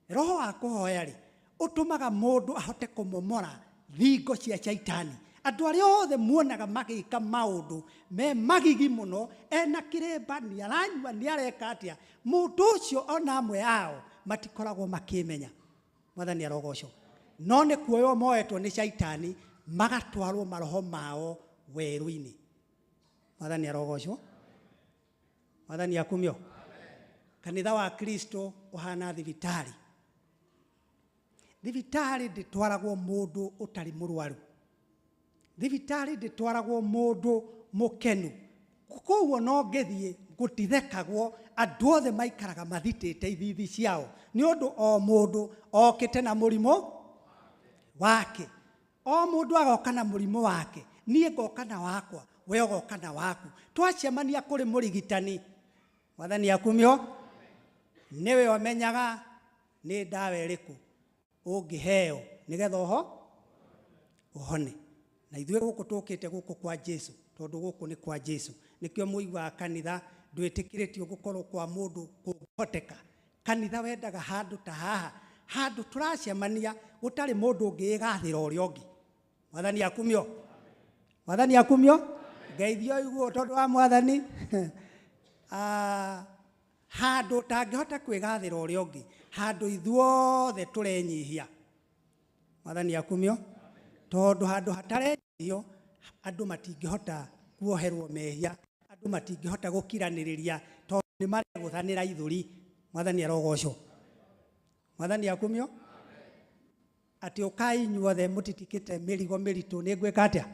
Roho wa kũhoya rĩ, ũtũmaga mũndũ ahote kũmomora thingo cia Shaitani. Andũ arĩa othe muonaga magĩka maũndũ me magigi mũno, ena kĩremba, nĩ aranyua, nĩ areka atĩa, mũndũ ũcio ona amwe ao matikoragwo makĩmenya. Mwathani arogocwo. No nĩ kuoywo moetwo nĩ Shaitani, magatwarwo maroho mao werũ-inĩ. Mwathani arogocwo. Mwathani akumio. Kanitha wa Kristo ũhana thibitarĩ. Thibitarĩ ndĩtwaragwo mũndũ ũtarĩ mũrwaru. Thibitarĩ ndĩtwaragwo mũndũ mũkenu. Koguo no ngĩthiĩ gũtithekagwo, andũ othe maikaraga mathitĩte ithithi ciao, nĩ ũndũ o mũndũ okĩte na mũrimũ wake. O mũndũ agoka na mũrimũ wake, niĩ ngoka na wakwa, we ũgoka na waku. Twacemania kũrĩ mũrigitani, Mwathani akumio, nĩwe ũmenyaga nĩ ndawa ĩrĩkũ ũngĩheo nĩgetha oho ũhone. Na ithuĩ gũkũ tũkĩte gũkũ kwa Jesu, tondũ gũkũ nĩ kwa Jesu. Nĩkĩo mũiguaga kanitha ndwĩtĩkĩrĩtio gũkorwo kwa mũndũ kũngĩhoteka. Kanitha wendaga handũ ta haha, handũ tũracemania gũtarĩ mũndũ ũngĩĩgathĩra ũrĩa ũngĩ. Mwathani akumio. Mwathani akumio. Ngeithio ũiguo tondũ wa Mwathani. Handũ ũtangĩhota kwĩgathĩra ũrĩa ũngĩ, handũ ithuothe tũrenyihia. Mwathani akumio. Tondũ handũ hatarenyihio, andũ matingĩhota kuoherwo mehia, andũ matingĩhota gũkiranĩrĩria, tondũ nĩ maregũthanĩra ithũri. Mwathani arogocwo. Mwathani akumio. Atĩ ũkai inyuothe mũtitikĩte mĩrigo mĩritũ, nĩ ngwĩka atĩa?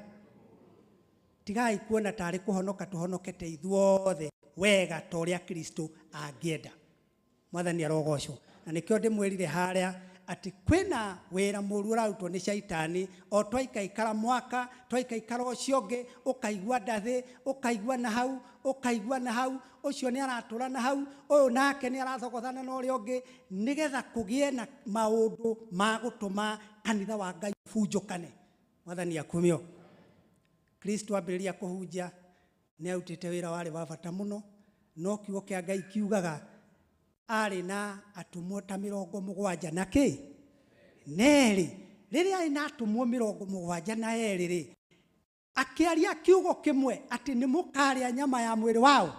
Tigai kuona tarĩ kũhonoka tũhonokete ithuothe wega ta ũrĩa Kristo angĩenda. Mwathani arogocwo. Na nĩkĩo ndĩmwĩrire harĩa atĩ kwĩna wĩra mũru ũrarutwo nĩ caitani o twaikaikara mwaka twaikaikara ũcio ũngĩ ũkaigua ndathĩ ũkaigua na hau ũkaigua na hau ũcio nĩ aratũra na hau ũyũ nake nĩ arathogothana na ũrĩa ũngĩ nĩgetha kũgĩe na maũndũ ma gũtũma kanitha wa Ngai ũbunjũkane. Mwathani akumio. Kristo ambĩrĩria kũhunjia nĩ arutĩte wĩra warĩ wa bata mũno, no kiugo kĩa Ngai kiugaga arĩ na atũmwo ta 70 na kĩ na erĩ. Rĩrĩa arĩ na atũmwo 72 rĩ, akĩaria kiugo kĩmwe atĩ nĩ mũkarĩa nyama ya mwĩrĩ wao,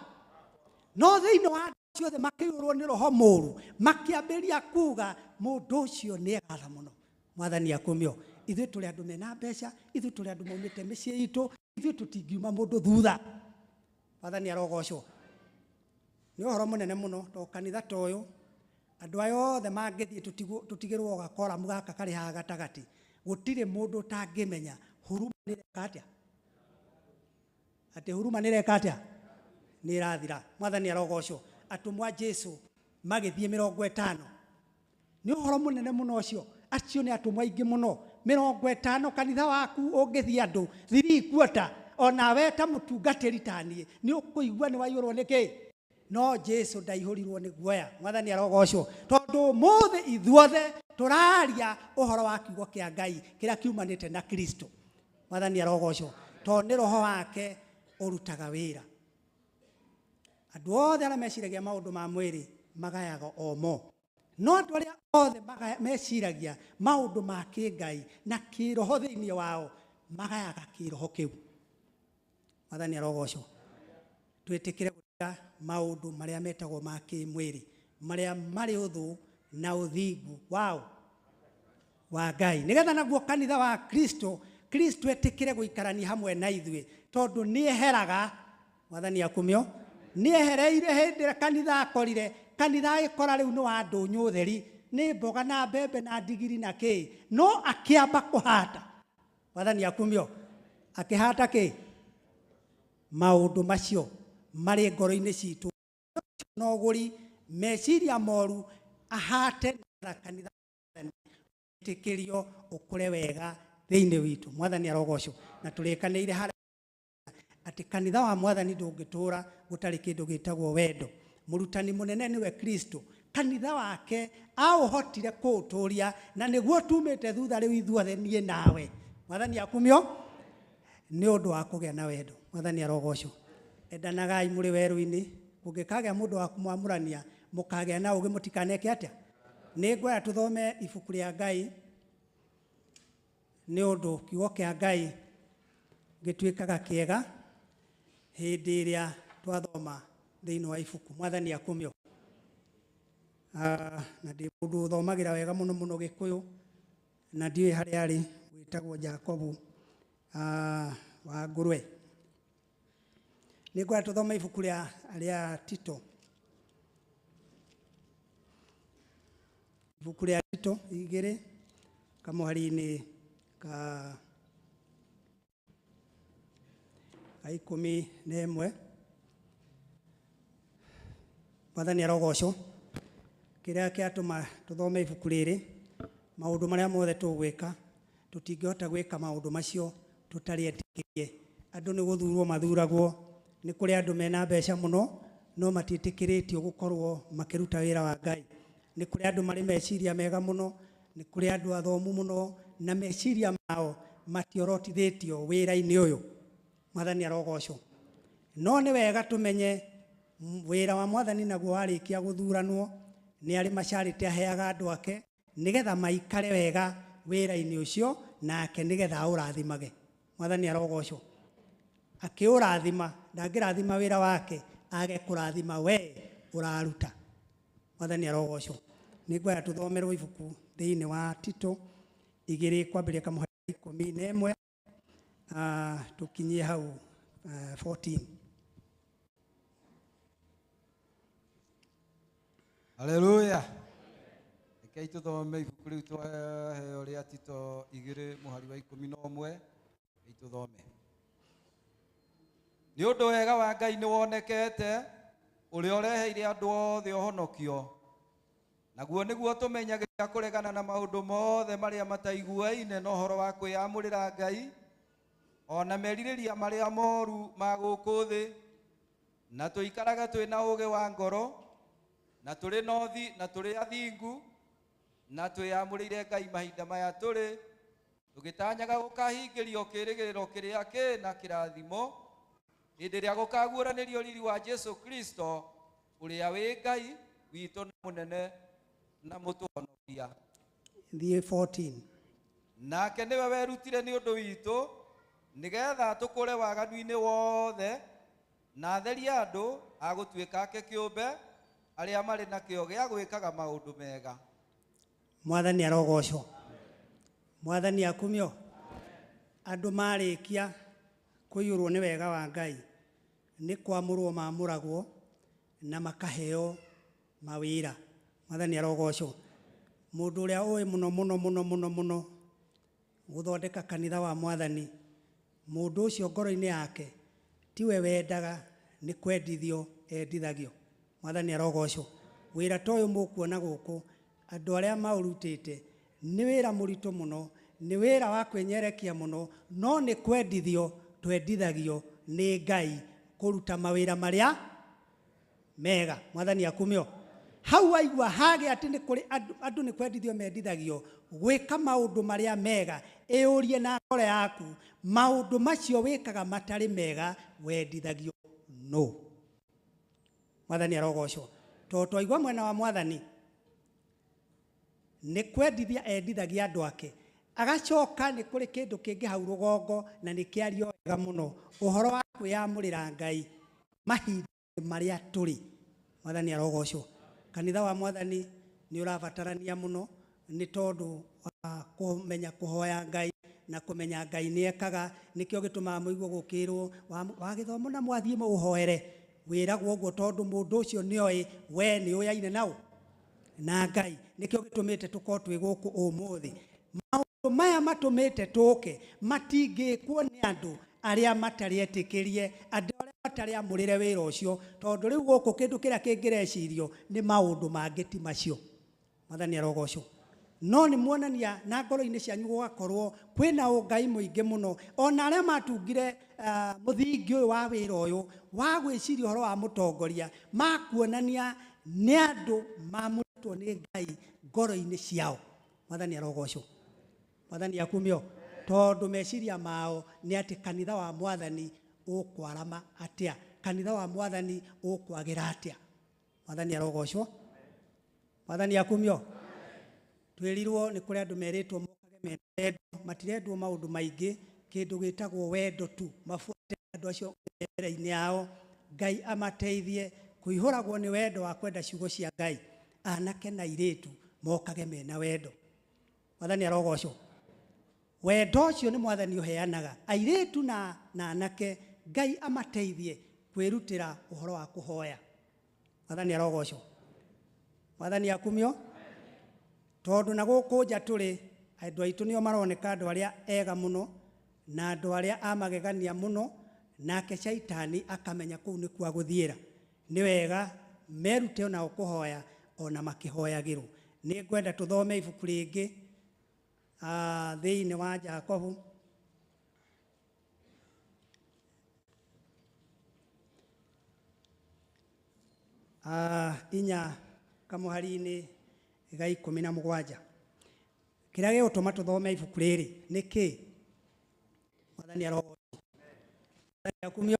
no thĩinĩ wa andũ acio othe makĩiyũrwo nĩ roho mũru, makĩambĩrĩria kuga mũndũ ũcio nĩ egatha mũno. Mwathani akumio. Ithuĩ tũrĩ andũ mena mbeca, ithuĩ tũrĩ andũ maumĩte mĩciĩ itũ, ithuĩ tũtingiuma mũndũ thutha. Mwathani arogocwo. Nĩ ũhoro mũnene mũno to kanitha ta ũyũ andũ aya othe mangĩthiĩ tũtigĩrwo gakoramu gaka karĩ haha gatagatĩ, gũtirĩ mũndũ ũtangĩmenya huruma nĩreka atĩa, atĩ huruma nĩreka atĩa, nĩ ĩrathira. Mwathani arogocwo. Atũmwo a Jesu magĩthiĩ 50. Nĩ ũhoro mũnene mũno ũcio. Acio nĩ atũmwo aingĩ mũno 50. Kanitha waku ũngĩthiĩ andũ 3/4, onawe ta mũtungatĩri ta niĩ nĩ ũkũigua nĩ waiyũrwo nĩ kĩ. No Jesu ndaihũrirwo nĩ guoya. Mwathani arogocwo. Tondũ ũmũthĩ ithuothe tũraria ũhoro wa kiugo kĩa Ngai kĩrĩa kiumanĩte na Kristo. Mwathani arogocwo. Tondũ nĩ roho wake ũrutaga wĩra. Andũ othe arĩa meciragia maũndũ ma mwĩrĩ magayaga o mo, no andũ arĩa othe meciragia maũndũ ma kĩngai na kĩroho thĩinĩ wao magayaga kĩroho kĩu. Mwathani arogocwo. Twĩtĩkĩre gũtiga maũndũ marĩa metagwo ma kĩmwĩrĩ, marĩa marĩ ũthũ na ũthingu wao wa Ngai, nĩgetha naguo kanitha wa Kristo, Kristo etĩkĩre gũikarania hamwe na ithuĩ, tondũ nĩeheraga. Mwathani akumio. Nĩehereire hĩndĩ ĩrĩa kanitha akorire, kanitha agĩkora rĩu nĩ wa ndũnyũ theri, nĩ mboga na mbembe na ndigiri na kĩ, no akĩamba kũhata. Mwathani akumio. Akĩhata kĩ? Maũndũ macio marĩ ngoro-inĩ citũ, no ũgũri meciria moru, ahate na kanitha wĩtĩkĩrio ũkũre wega thĩinĩ witũ. Mwathani arogocwo. Na tũrĩkanĩire harĩa atĩ kanitha wa Mwathani ndũngĩtũra gũtarĩ kĩndũ gĩtagwo wendo. Mũrutani mũnene nĩwe Kristo. Kanitha wake aũhotire kũũtũria, na nĩguo tumĩte thutha rĩu ithuothe niĩ nawe. Mwathani akumio. Nĩ ũndũ wa kũgĩa na wendo. Mwathani arogocwo. Endanagai mũrĩ werũ-inĩ, kũngĩkagĩa mũndũ wa kũmwamũrania, mũkagĩa na ũũgĩ mũtikaneke atĩa. Nĩ ngwenda tũthome ibuku rĩa Ngai, nĩ ũndũ kiugo kĩa Ngai gĩtuĩkaga kĩega hĩndĩ ĩrĩa twathoma thĩinĩ wa ibuku. Mwathani akumio. Na ndĩ mũndũ ũthomagĩra wega mũno mũno Gĩkũyũ, na ndiũĩ harĩa arĩ, wĩtagwo Jacobu wa Ngũrwe. Nĩ ngwenda tũthome ibuku rĩa Tito. Ibuku rĩa Tito 2 kamũhari-inĩ ka 11. Mwathani arogocwo. Kĩrĩa kĩatũma tũthome ibuku rĩrĩ, maũndũ marĩa mothe tũgwĩka, tũtingĩhota gwĩka maũndũ macio tũtarĩ etĩkĩrie. Andũ nĩ gũthurwo mathuragwo, nĩ kũrĩ andũ mena mbeca mũno no matiĩtĩkĩrĩtio gũkorwo makĩruta wĩra wa Ngai. Nĩ kũrĩ andũ marĩ meciria mega mũno, nĩ kũrĩ andũ athomu mũno na meciria mao matiorotithĩtio wĩra-inĩ ũyũ. Mwathani arogocwo. No nĩ wega tũmenye wĩra wa Mwathani naguo warĩkia gũthuranwo, nĩ arĩ macarĩte aheaga andũ ake nĩgetha maikare wega wĩra-inĩ ũcio, nake nĩgetha aũrathimage. Mwathani arogocwo. Akĩũrathima, ndangĩrathima wĩra wake age kũrathima we ũraruta. Mwathani arogocwo. Nĩ ngwenda tũthomerwo ibuku thĩinĩ wa Tito 2 kwambĩrĩria kamũhari 11, tũkinyie hau 14. Haleluya. Rekei tũthome ibuku rĩu twaheo rĩa Tito 2 mũhari wa 11. Rekei tũthome. Nĩ ũndũ wega wa Ngai nĩ wonekete, ũrĩa ũreheire andũ othe ũhonokio, Naguo nĩguo tũmenyagĩrĩra kũregana na maũndũ mothe marĩa mataiguaine na ũhoro wa kwĩyamũrĩra Ngai, ona merirĩria marĩa moru ma gũkũ thĩ, na tũikarage twĩ na ũũgĩ wa ngoro, na tũrĩ na ũthi na tũrĩ athingu, na twĩyamũrĩire Ngai mahinda maya tũrĩ, tũgĩtanyaga gũkahingĩrio kĩĩrĩgĩrĩro kĩrĩa kĩna kĩrathimo hĩndĩ ĩrĩa gũkaguũranĩrio riri wa Jesu Kristo ũrĩa wĩ Ngai witũ na mũnene na mũtũhonokia. Thiĩ 14. Nake nĩwe werutire nĩ ũndũ witũ nĩgetha tũkũre waganu-inĩ wothe na atherie andũ a gũtuĩka ake kĩũmbe arĩa marĩ na kĩyo gĩa gwĩkaga maũndũ mega. Mwathani arogocwo. Mwathani akumio. Andũ marĩkia kũiyũrwo nĩ wega wa Ngai nĩ kwamũrwo mamũragwo na makaheo mawĩra. Mwathani arogocwo. Mũndũ ũrĩa ũĩ mũno mũno mũno mũno mũno gũthondeka kanitha wa Mwathani, mũndũ ũcio ngoro-inĩ yake tiwe wendaga, nĩ kwendithio endithagio. Mwathani arogocwo. Wĩra ta ũyũ mũkuona gũkũ, andũ arĩa maũrutĩte nĩ wĩra mũritũ mũno, nĩ wĩra wa kwĩnyerekia mũno, no nĩ kwendithio twendithagio nĩ Ngai kũruta mawĩra marĩa mega. Mwathani akumio. Hau waigua hagĩa atĩ nĩ kũrĩ andũ nĩ kwendithio mendithagio gwĩka maũndũ marĩa mega, ĩyũrie na ngoro yaku maũndũ macio wĩkaga matarĩ mega wendithagio nũ? Mwathani arogocwo. Tondũ twaigua mwena wa Mwathani nĩ kwendithia endithagia andũ ake, agacoka nĩ kũrĩ kĩndũ kĩngĩ hau rũgongo na nĩ kĩario wega mũno, ũhoro wa kwĩyamũrĩra Ngai mahinda marĩa tũrĩ. Mwathani arogocwo. Kanitha wa Mwathani nĩ ũrabatarania mũno nĩ tondũ wa kũmenya kũhoya Ngai na kũmenya Ngai nĩ ekaga. Nĩkĩo gĩtũmaga mũigue gũkĩrwo wa gĩthomo na mwathiĩ mũũhoere, wĩragwo ũguo tondũ mũndũ ũcio nĩoĩ we nĩ ũyaine nao na Ngai. Nĩkĩo gĩtũmĩte tũkorwo twĩ gũkũ ũmũthĩ. Maũndũ maya matũmĩte tũke matingĩkwo nĩ andũ arĩa matarĩ etĩkĩrie, andũ arĩa matarĩ amũrĩre wĩra ũcio, tondũ rĩu gũkũ kĩndũ kĩrĩa kĩngĩrecirio nĩ maũndũ mangĩ ti macio. Mwathani arogocwo. No nĩ muonania na ngoro-inĩ cianyu gũgakorwo kwĩna ũngai mũingĩ mũno. Ona arĩa matungire mũthingi ũyũ wa wĩra ũyũ wa gwĩciria ũhoro wa mũtongoria, makuonania nĩ andũ mamũrĩtwo nĩ Ngai ngoro-inĩ ciao. Mwathani arogocwo. Mwathani akumio. Tondũ meciria mao nĩ atĩ kanitha wa Mwathani ũkwarama atĩa, kanitha wa Mwathani ũkwagĩra atĩa. Mwathani arogocwo. Mwathani akumio. Twĩrirwo nĩ kũrĩ andũ merĩtwo mokage mena wendo, matirendwo maũndũ maingĩ, kĩndũ gĩtagwo wendo tu, mabuate andũ acio mbere-inĩ yao. Ngai amateithie kũihũragwo nĩ wendo wa kwenda ciugo cia Ngai. Anake na airĩtu mokage mena wendo. Mwathani arogocwo. Wendo ũcio nĩ Mwathani ũheanaga. Airĩtu na anake Ngai amateithie kwĩrutĩra ũhoro wa kũhoya. Mwathani arogocwo. Mwathani akumio. Tondũ na gũkũ nja tũrĩ andũ aitũ nĩo maroneka andũ arĩa ega mũno na andũ arĩa a magegania mũno, nake Shaitani akamenya kũu nĩkuo agũthiĩra. Nĩ wega merute onao kũhoya ona makĩhoyagĩrwo. Nĩ ngwenda tũthome ibuku rĩngĩ thĩinĩ wa Jakobu. Inya kamũhari-inĩ ga 17. Kĩrĩa gĩgũtũma tũthome ibuku rĩrĩ nĩ kĩ? Mwathani arogocwo. Mwathani akumio.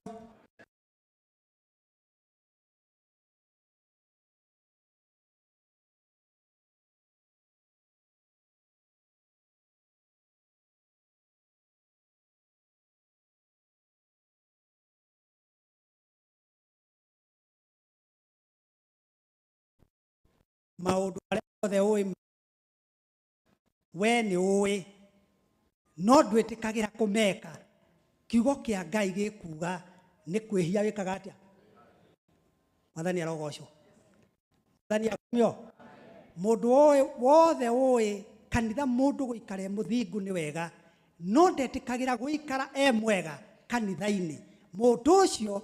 Maũndũ marĩa mothe ũĩ we nĩ ũĩ, no ndwĩtĩkagĩra kũmeka. Kiugo kĩa Ngai gĩkuga nĩ kwĩhia wĩkaga atĩa? Mwathani arogocwo. Mwathani akumio. Mũndũ wothe ũĩ kanitha mũndũ gũikara e mũthingu nĩ wega, no ndetĩkagĩra gũikara e mwega kanitha-inĩ, mũndũ ũcio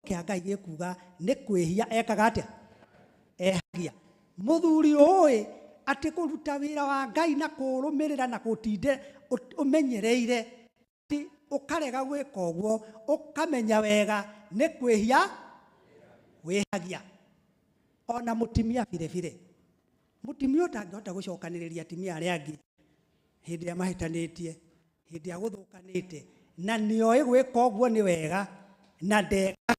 kĩa Ngai gĩkuga nĩ kwĩhia ekaga atĩa? Ehagia. Mũthuri ũĩ atĩ kũruta wĩra wa Ngai na kũũrũmĩrĩra na kũtinde ũmenyereire ti ũkarega gwĩka ũguo ũkamenya wega nĩ kwĩhia wĩhagia. Ona mũtumia bire bire, mũtumia ũtangĩhota gũcokanĩrĩria atumia arĩa angĩ hĩndĩ ĩrĩa mahĩtanĩtie, hĩndĩ ĩrĩa gũthũkanĩte, na nĩoĩ gwĩka ũguo nĩ wega na ndeka,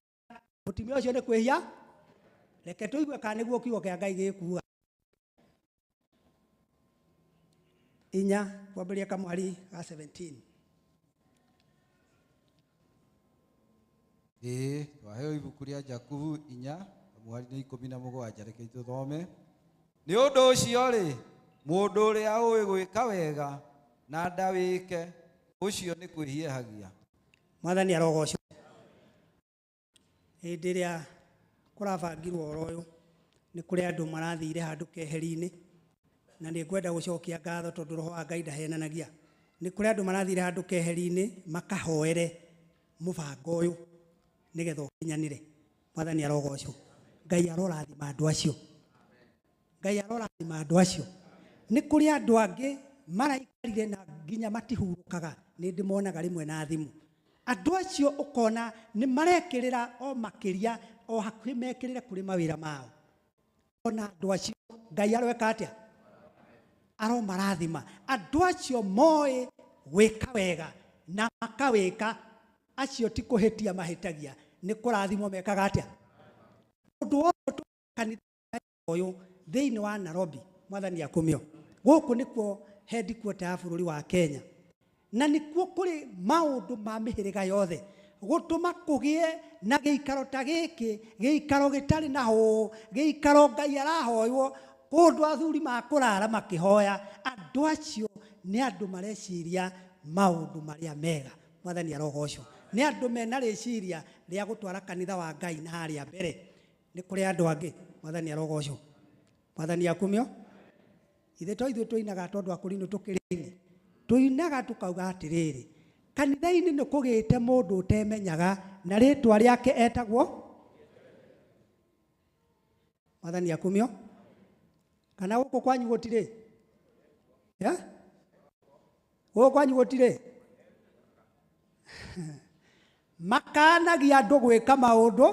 mũtumia ũcio nĩ kwĩhia. Reke tũigue kana nĩguo kiugo kĩa Ngai gĩkuuga. 4 kwambĩrĩria kamwari ga 17. Ĩĩ, twaheo ibuku rĩa Jakubu 4 kamwari nĩ 17, reke tũthome. Nĩ ũndũ ũcio rĩ, mũndũ ũrĩa ũĩ gwĩka wega na ndawĩke, ũcio nĩ kwĩhiehagia. Mwathani arogocwo. Hĩndĩ ĩrĩa kũrabangirwo ũhoro ũyũ, nĩ kũrĩ andũ marathire handũ keheri-inĩ, na nĩ ngwenda gũcokia ngatho tondũ roho wa Ngai ndahenanagia. Nĩ kũrĩ andũ marathire handũ keheri-inĩ makahoere mũbango ũyũ nĩgetha ũkinyanĩre. Mwathani arogocwo. Ngai arorathima andũ acio. Ngai arorathima andũ acio. Nĩ kũrĩ andũ angĩ maraikarire na nginya matihurũkaga, nĩ ndĩmonaga rĩmwe na thimũ. Andũ acio ũkona nĩ marekĩrĩra o makĩria, o hakuhĩ mekĩrĩre kũrĩ mawĩra mao. Ona andũ acio Ngai aroeka atĩa? Aromarathima. Andũ acio moĩ gwĩka wega na makawĩka, acio ti kũhĩtia mahĩtagia, nĩ kũrathimwo mekaga atĩa? Ũndũ wothe kanitha ũyũ thĩinĩ wa Nairobi, Mwathani akumio. Gũkũ nĩkuo headquarter ya bũrũri wa Kenya, na nĩkuo kũrĩ maũndũ ma mĩhĩrĩga yothe, gũtũma kũgĩe na gĩikaro ta gĩkĩ, gĩikaro gĩtarĩ na hũũ, gĩikaro Ngai arahoywo, kũndũ athuri makũrara makĩhoya. Andũ acio nĩ andũ mareciria maũndũ marĩa mega. Mwathani arogocwo. Nĩ andũ mena rĩciria rĩa gũtwara kanitha wa Ngai na harĩa mbere. Nĩ kũrĩ andũ angĩ. Mwathani arogocwo. Mwathani akumio. Ithe to ithuĩ tũinaga tondũ akũrinũ tũkĩrĩ-inĩ, tũinaga tũkauga atĩrĩrĩ, kanitha-inĩ nĩ kũgĩte mũndũ ũtemenyaga na rĩtwa rĩake etagwo Mwathani akumio. Kana gũkũ kwanyu gũtirĩ? Ya? Gũkũ kwanyu gũtirĩ? Makanagia andũ gwĩka maũndũ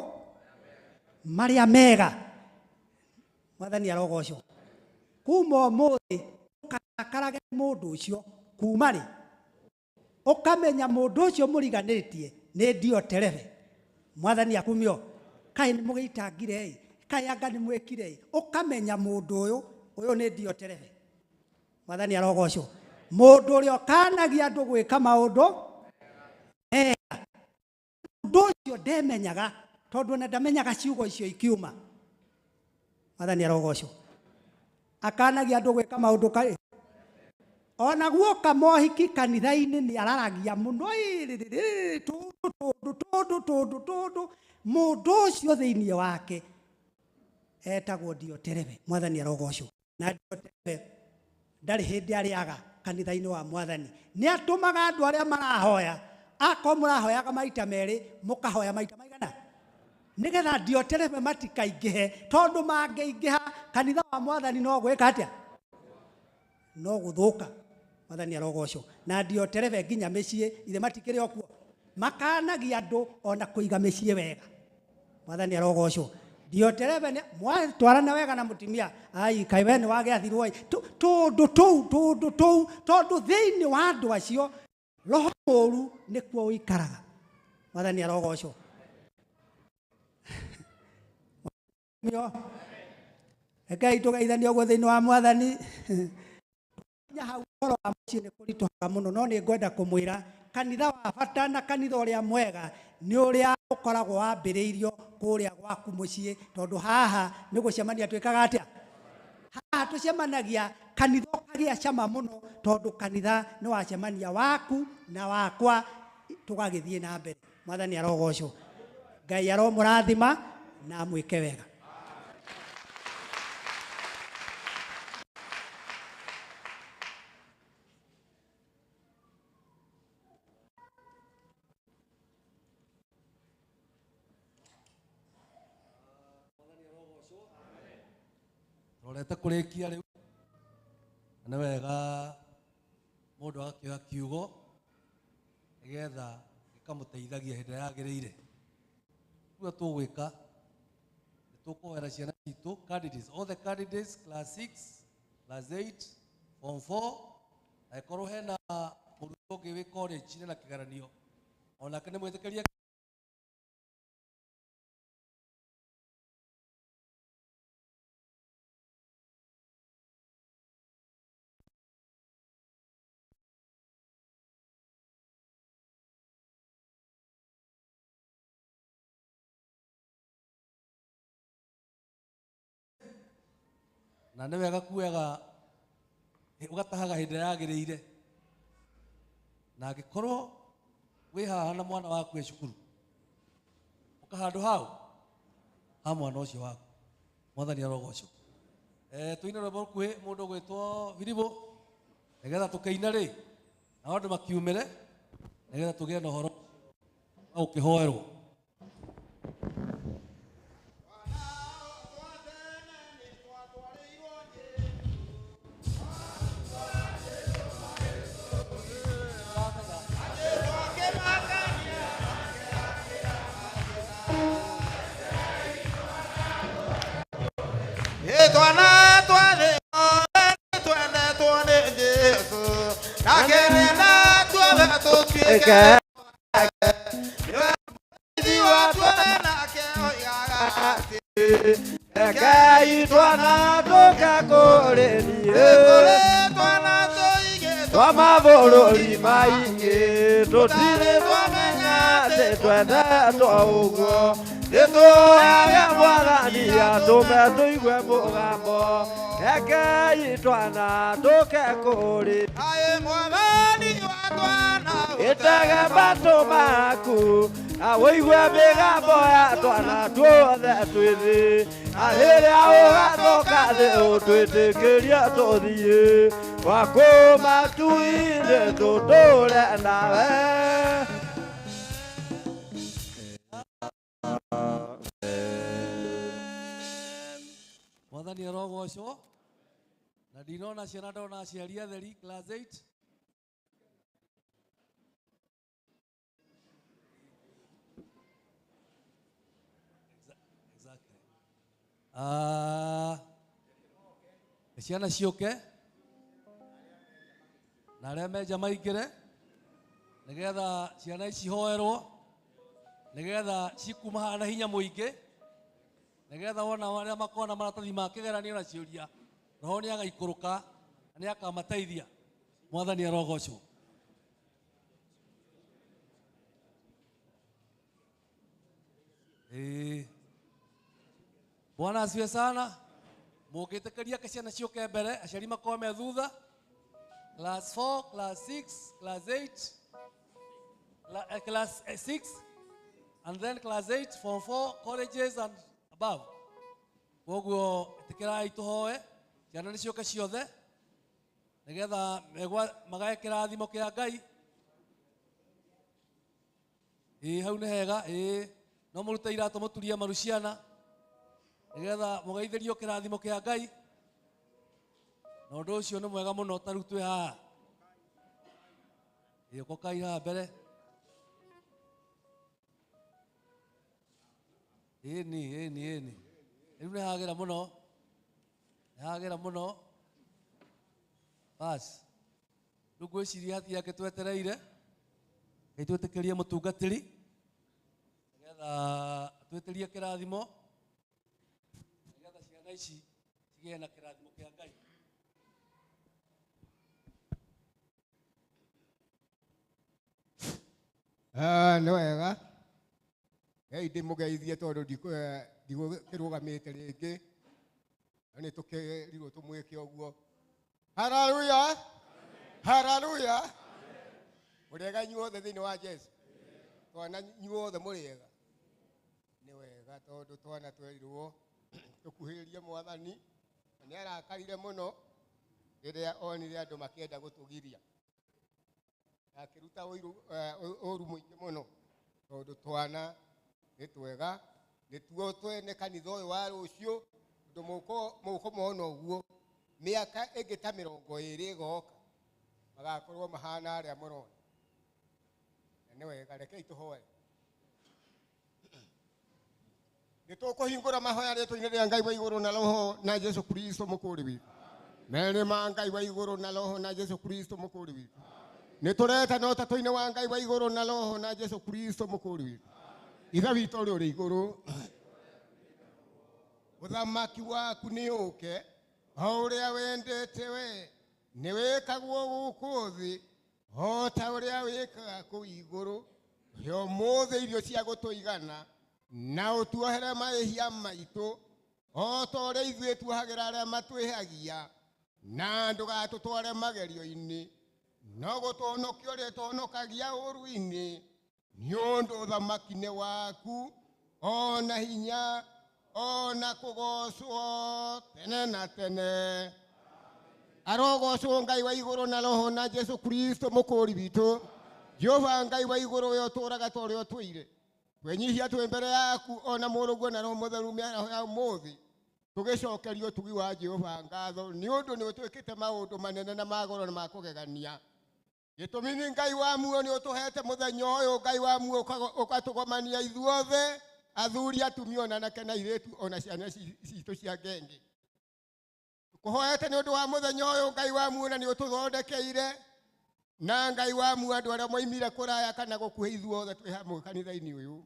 marĩa mega. Mwathani arogocwo. Kuma ũmũthĩ ũkarakarage mũndũ ũcio kuma rĩ, ũkamenya mũndũ ũcio mũriganĩtie nĩ Dioterefe. Mwathani akumio. Kaĩ nĩ mũgĩitangire ĩ, kaĩ anga nĩ mwĩkire ĩ, ũkamenya mũndũ ũyũ, ũyũ nĩ Dioterefe. Mwathani arogocwo. Mũndũ ũrĩa ũkanagia andũ gwĩka maũndũ mega, mũndũ ũcio ndemenyaga, tondũ ona ndamenyaga ciugo icio ikiuma. Mwathani arogocwo. Akanagia andũ gwĩka maũndũ kaĩ ona guoka mohiki kanitha-inĩ nĩ araragia mũno, tũndũ tũndũ tũndũ tũndũ tũndũ. Mũndũ ũcio thĩinĩ wake etagwo Dioterefe. Mwathani arogocwo. Na Dioterefe ndarĩ hĩndĩ arĩaga kanitha-inĩ wa Mwathani. Nĩ atũmaga andũ arĩa marahoya, akorwo mũrahoyaga maita merĩ, mũkahoya maita maigana, nĩgetha Dioterefe matikaingĩhe, tondũ mangĩingĩha kanitha wa Mwathani no gwĩka atĩa? No gũthũka. Mwathani arogocwo. Na Dioterefe nginya mĩciĩ ithe matikĩrĩ o kuo, makanagia andũ ona kũiga mĩciĩ wega. Mwathani arogocwo. Dioterefe nĩ mwatwarana wega na mũtumia, ai kaĩ we nĩ wagĩathirwo ĩ, tũndũ tũu tũndũ tũu, tondũ thĩinĩ wa andũ acio roho mũũru nĩkuo ũikaraga. Mwathani arogocwo. Rekei tũgeithanie ũguo thĩinĩ wa Mwathani. Nginya hau ũhoro wa mũciĩ nĩ kũritũhaga mũno, no nĩ ngwenda kũmwĩra kanitha wa bata na kanitha ũrĩa mwega nĩ ũrĩa ũkoragwo wambĩrĩirio kũrĩa gwaku mũciĩ, tondũ haha nĩ gũcemania twĩkaga atĩa? Haha tũcemanagia kanitha ũkagĩa cama mũno, tondũ kanitha nĩ wacemania waku na wakwa, tũgagĩthiĩ na mbere. Mwathani arogocwo. Ngai aromũrathima na amwĩke wega. Tũrorete kũrĩkia rĩu. Na nĩ wega mũndũ agakĩoya kiugo nĩgetha gĩkamũteithagia hĩndĩ ĩrĩa yagĩrĩire. Rĩu tũgwĩka nĩ tũkũhoera ciana citũ candidates, all the candidates class 6, class 8, form 4, angĩkorwo hena mũrutwo ũngĩ wĩ college na kĩgeranio onake nĩ mwĩtĩkĩrie. Na nĩ wega kuoyaga ũgatahaga hĩndĩ ĩrĩa yagĩrĩire. Na angĩkorwo wĩ haha na mwana waku e cukuru, ũka handũ hau ha mwana ũcio waku. Mwathani arogocwo. Tũine rwĩmbo rũkuhĩ mũndũ ũgwĩtwo Biribũ nĩgetha tũkĩine rĩ nao andũ makiumĩre nĩgetha tũgĩe na ũhoro wa gũkĩhoerwo. Twana twane twendetwo nĩ Jesũ nake nĩenda tuothe tũtuĩke nĩwe wa tuothe nake oigaga atĩ Rekei twana tũke kũrĩ niĩ kũrĩ twana tũingĩ twa mabũrũri maingĩ tũtirĩ twamenya atĩ twendetwo ũguo nĩtũhoyage Mwathani atũme tũigue mũgambo. Rekei twana tũke kũrĩ aĩ Mwathani wa twana ĩtege matũ maku na ũigue mĩgambo ya twana tuothe twĩthĩ na rĩrĩa ũgatũka thĩ ũtwĩtĩkĩrie tũthiĩ gwaku matu-inĩ tũtũre nawe. Mwathani arogocwo. Na ndinona ciana ndona aciari atheri class 8. Exactly. Ciana ciũke na arĩa menja maingĩre nĩgetha ciana ici hoerwo nĩgetha cikuma haha na hinya mũingĩ nĩgetha wona arĩa makona maratathi ma kĩgeranio na ciũria roho nĩ agaikũrũka na nĩ akamateithia. Mwathani arogocwo. Bwana asifiwe sana. Mũngĩtĩkĩria ke ciana ciũke mbere, aciari makorwo me thutha. Class 4, class 6, class 8, class 6 and then class 8, form 4, colleges and above. Koguo ĩtĩkĩrai tũhoe ciana nĩ ciũke ciothe nĩgetha magae kĩrathimo kĩa Ngai. Ĩĩ hau nĩ hega. Ĩĩ no mũrute iratũ mũturie maru ciana nĩgetha mũgeithĩrio kĩrathimo kĩa Ngai. Na ũndũ ũcio nĩ mwega mũno ta rĩu twĩ haha. Ĩĩ ũkokai haha mbere. Ĩni ĩni ĩni rĩu nĩ hagĩra mũno, nĩ hagĩra mũno. Bas rĩu ngwĩciria hatirĩ angĩ twetereire. Ngai twĩtĩkĩrie mũtungatĩri nĩgetha twĩtĩrie kĩrathimo nĩgetha ciana ici cigĩe na kĩrathimo kĩa Ngai. Nĩ wega. Hei ndĩmũgeithie tondũ ndigũkĩrũgamĩte rĩngĩ na nĩ tũkĩrirwo tũmwĩke ũguo. Haleluya, haleluya. Mũrĩega inyuothe thĩinĩ wa Jesũ. Twana inyuothe mũrĩega. Nĩ wega tondũ twana twerirwo tũkuhĩrĩrie Mwathani na nĩ arakarire mũno rĩrĩa onire andũ makĩenda gũtũgiria. Na akĩruta ũru mũingĩ mũno tondũ twana nĩ twega, nĩtuo twene kanitha ũyũ wa rũciũ. Andũ mũkũmona ũguo mĩaka ĩngĩ ta 20 ĩgoka magakorwo mahana arĩa mũrona. Na nĩ wega, rekei tũhoe. Nĩ tũkũhingũra mahoya rĩtwa-inĩ rĩa Ngai wa igũrũ na roho na Jesu Kristo mũkũũri witũ. Merĩ ma Ngai wa igũrũ na roho na Jesu Kristo mũkũũri witũ. Nĩ tũretana ũtatũ-inĩ wa Ngai wa igũrũ na roho na Jesu Kristo mũkũũri witũ. Ithe witũ ũrĩa ũrĩ igũrũ, ũthamaki waku nĩ ũũke, o ũrĩa wendete we nĩ wĩkagwo gũkũ thĩ o ta ũrĩa wĩkaga kũu igũrũ. Ũhe ũmũthĩ irio cia gũtũigana, na ũtuohere mahĩtia maitũ o ta ũrĩa ithuĩ tuohagĩra arĩa matwĩhagia, na ndũgatũtware magerio-inĩ, no gũtũhonokia ũrĩa tũhonokagia ũũru-inĩ, nĩ ũndũ ũthamaki nĩ waku, o na hinya, o na kũgoocwo tene na tene. Arogocwo Ngai wa igũrũ na roho na Jesu Kristo mũkũũri witũ. Jehova Ngai wa igũrũ, we ũtũũraga ta ũrĩa ũtũire, twenyihia twĩ mbere yaku o na mũrũguo na Roho Mũtheru mĩaraho ya ũmũthĩ, tũgĩcokeria ũtugi wa Jehova ngatho nĩ ũndũ nĩ ũtwĩkĩte maũndũ manene na ma goro na ma kũgegania. Gĩtũmi nĩ Ngai wa muoyo nĩ ũtũhete mũthenya ũyũ, Ngai wa muoyo ũgatũgomania ithuothe, athuri, atumia, ona anake na airĩtu, ona ciana citũ cia ngenge. Tũkũhoete nĩ ũndũ wa mũthenya ũyũ, Ngai wa muoyo, na nĩ ũtũthondekeire. Na Ngai wa muoyo, andũ arĩa moimire kũraya kana gũkuhĩ, ithuothe twĩ hamwe kanitha-inĩ ũyũ.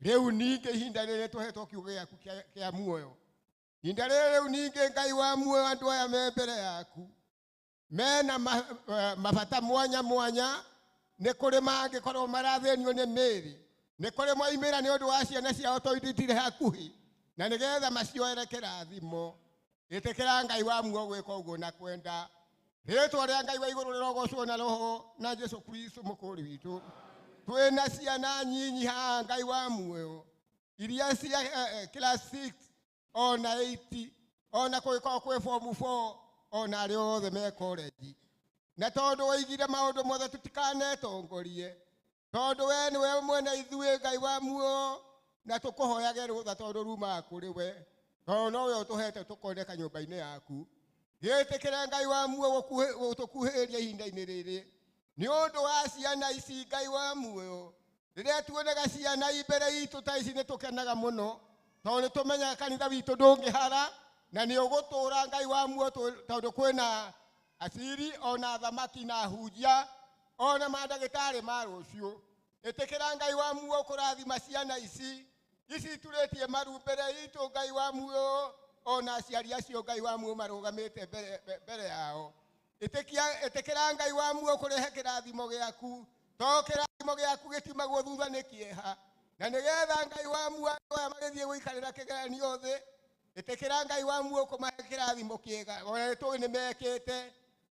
Rĩu ningĩ ihinda rĩrĩ tũhetwo kiugo gĩaku kĩa muoyo. Ihinda rĩrĩ rĩu ningĩ Ngai wa muoyo, andũ aya me mbere yaku mena mabata mwanya mwanya, nĩ kũrĩ mangĩkorwo marathĩnio nĩ mĩĩrĩ, nĩ kũrĩ moimĩra nĩ ũndũ wa ciana ciao tondũ itirĩ hakuhĩ, na nĩgetha macioere kĩrathimo. Ĩtĩkĩra Ngai wa muoyo gwĩka ũguo na kwenda. Rĩtwa rĩa Ngai wa igũrũ rĩrogocwo na roho na Jesu Kristo mũkũũri witũ. Twĩna ciana nyinyi haha Ngai wa muoyo, iria cia class 6 ona 8 ona kũngĩkorwo kwĩ form 4 ona arĩa othe me college. Na tondũ woigire maũndũ mothe tũtikanetongorie, tondũ we nĩwe mwene ithuĩ Ngai wa muoyo, na tũkũhoyage rũtha tondũ rumaga kũrĩ we, tondũ nowe ũtũhete tũkoneka nyũmba-inĩ yaku. Gĩtĩkĩre Ngai wa muoyo gũtũkuhĩrĩria ihinda-inĩ rĩrĩ nĩ ũndũ wa ciana ici Ngai wa muoyo. Rĩrĩa tuonaga ciana i mbere itũ ta ici nĩ tũkenaga mũno, tondũ nĩ tũmenyaga kanitha witũ ndũngĩhara na nĩ ũgũtũũra Ngai wa muoyo, tondũ kwĩna aciri ona athamaki na ahunjia ona mandagĩtarĩ ma rũciũ. Ĩtĩkĩra Ngai wa muoyo kũrathima ciana ici ici iturĩtie maru mbere itũ Ngai wa muoyo, ona aciari acio Ngai wa muoyo marũgamĩte mbere yao. Ĩtĩkĩra Ngai wa muoyo kũrehe kĩrathimo gĩaku, to kĩrathimo gĩaku gĩtiumagwo thutha nĩ kĩeha, na nĩgetha Ngai wa muoyo andũ aya magĩthiĩ gũikarĩra kĩgeranio thĩ. Ĩtĩkĩra Ngai wa muoyo kũmahe kĩrathimo kĩega, ona nĩ tũĩ nĩ mekĩte,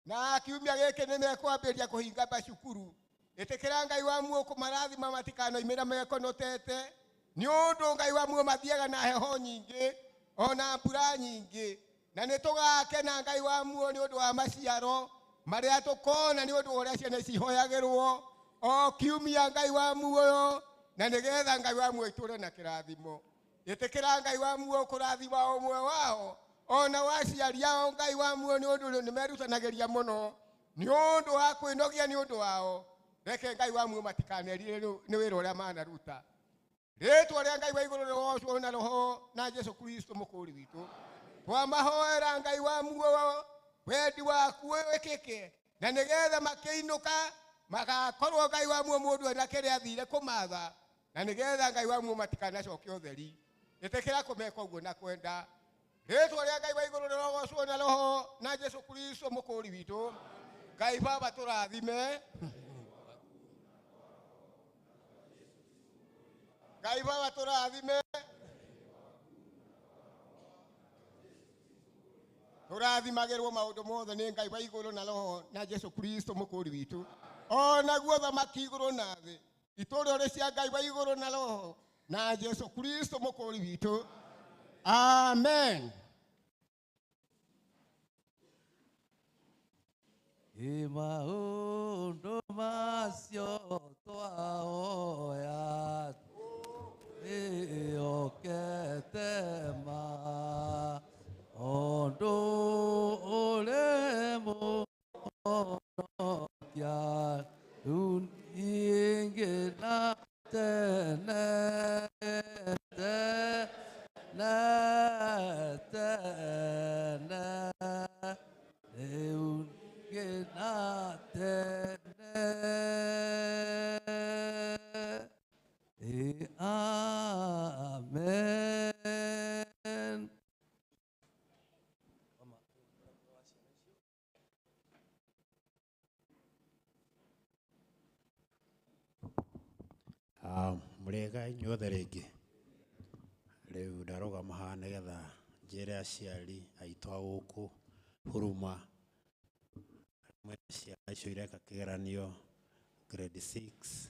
na kiumia gĩkĩ nĩ mekwambĩrĩria kũhinga macukuru. Ĩtĩkĩra Ngai wa muoyo kũmarathima matikanoimĩra mekonotete, nĩ ũndũ Ngai wa muoyo mathiaga na heho nyingĩ ona mbura nyingĩ, na nĩ tũgakena Ngai wa muoyo nĩ ũndũ wa maciaro marĩa tũkona nĩ ũndũ wa ũrĩa ciana ici ihoyagĩrwo o kiumia Ngai wa muoyo, na nĩgetha Ngai wa muoyo itũre na kĩrathimo. Ĩtĩkĩra Ngai wa muoyo kũrathima ũmwe wao ona wa aciari ao Ngai wa muoyo, nĩ ũndũ nĩ merutanagĩria mũno nĩ ũndũ wa kwĩnogia nĩ ũndũ wao. Reke Ngai wa muoyo matikanerire nĩ wĩra ũrĩa manaruta. Rĩtwa rĩa Ngai wa igũrũ rĩgocwo na roho na Jesu Kristo mũkũũri witũ. Twamahoera Ngai wa muoyo wendi waku wĩkĩke, na nĩgetha makĩinũka magakorwo Ngai wa muoyo mũndũ ena kĩrĩa athire kũmatha, na nĩgetha Ngai wa muoyo matikanacoke ũtheri. Ĩtĩkĩra kũmeka ũguo na kwenda. Rĩtwa rĩa Ngai wa igũrũ rĩrogocwo na roho na Jesu Kristo mũkũũri witũ. Ngai Baba tũrathime. Ngai Baba tũrathime. Tũrathimagĩrwo maũndũ mothe nĩ Ngai wa igũrũ na roho na Jesu Kristo mũkũũri witũ. Onaguo thamaki igũrũ na thĩ itũũra ũrĩ cia Ngai wa igũrũ na roho na Jesu Kristo mũkũũri witũ. Amen. Maũndũ macio twahoya twĩhokete ma Kũhonokia rĩu niĩ na tene tene tene rĩu niĩ na tene. Amen. Mũrĩega inyuothe rĩngĩ. Rĩu ndarũgama haha nĩgetha njĩre aciari aitũ a gũkũ Huruma mwĩna ciana icio ireka kĩgeranio grade 6,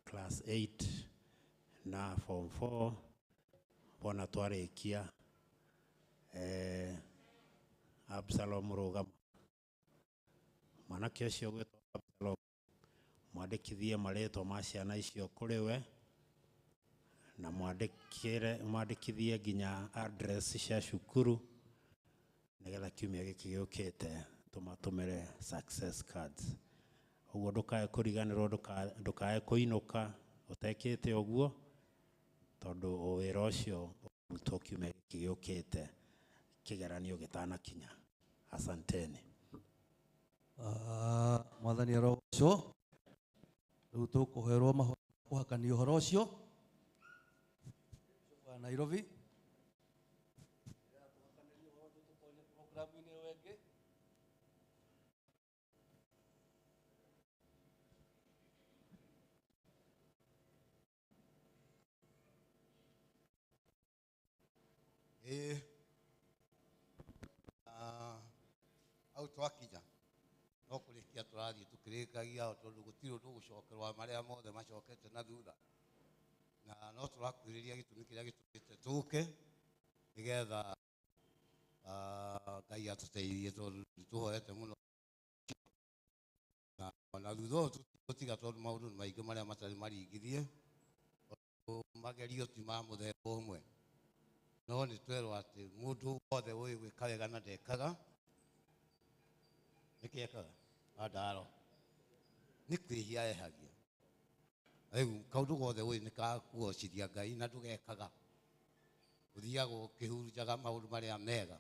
class 8 na form 4. Wona twarĩkia, Absalom rũgama. Mwanake ũcio ũgwĩtwo Absalom, mwandĩkithie marĩtwa ma ciana icio kũrĩ we na mwandĩkithie nginya address cia cukuru nĩgetha kiumia gĩkĩ gĩũkĩte tũmatũmĩre success cards. Ũguo ndũkae kũriganĩrwo, ndũkae kũinũka ũtekĩte ũguo, tondũ wĩra ũcio ũrutwo kiumia gĩkĩ gĩũkĩte kĩgeranio gĩtanakinya. Asanteni. Mwathani arogocwo. Rĩu tũkũherwo mahoya kũhakania ũhoro ũcio wa Nairobi. Programu-inĩ ĩyo ĩngĩ. Ĩĩ. Hau twakinya no kũrĩkia tũrathiĩ tũkĩrĩkagia tondũ gũtirĩ ũndũ ũgũcokerwo marĩa mothe macokete na thutha, na no tũrakuhĩrĩria gĩtũmi kĩrĩa gĩtũmĩte tũke nĩgetha Ngai atũteithie tondũ nĩtũhoete mũno, na ona thutha ũyũ tũtigũtiga tondũ maũndũ nĩ maingĩ marĩa matarĩ maringithie, tondũ magerio ti ma mũthemba ũmwe, no nĩ twerwo atĩ mũndũ wothe ũĩ gwĩka wega na ndekaga nĩkĩ ekaga andaro nĩ kwĩhia ehagia. Rĩu kaũndũ gothe ũĩ nĩ kakũgocithia Ngai na ndũgekaga, ũthiaga ũkĩhurunjaga maũndũ marĩa mega,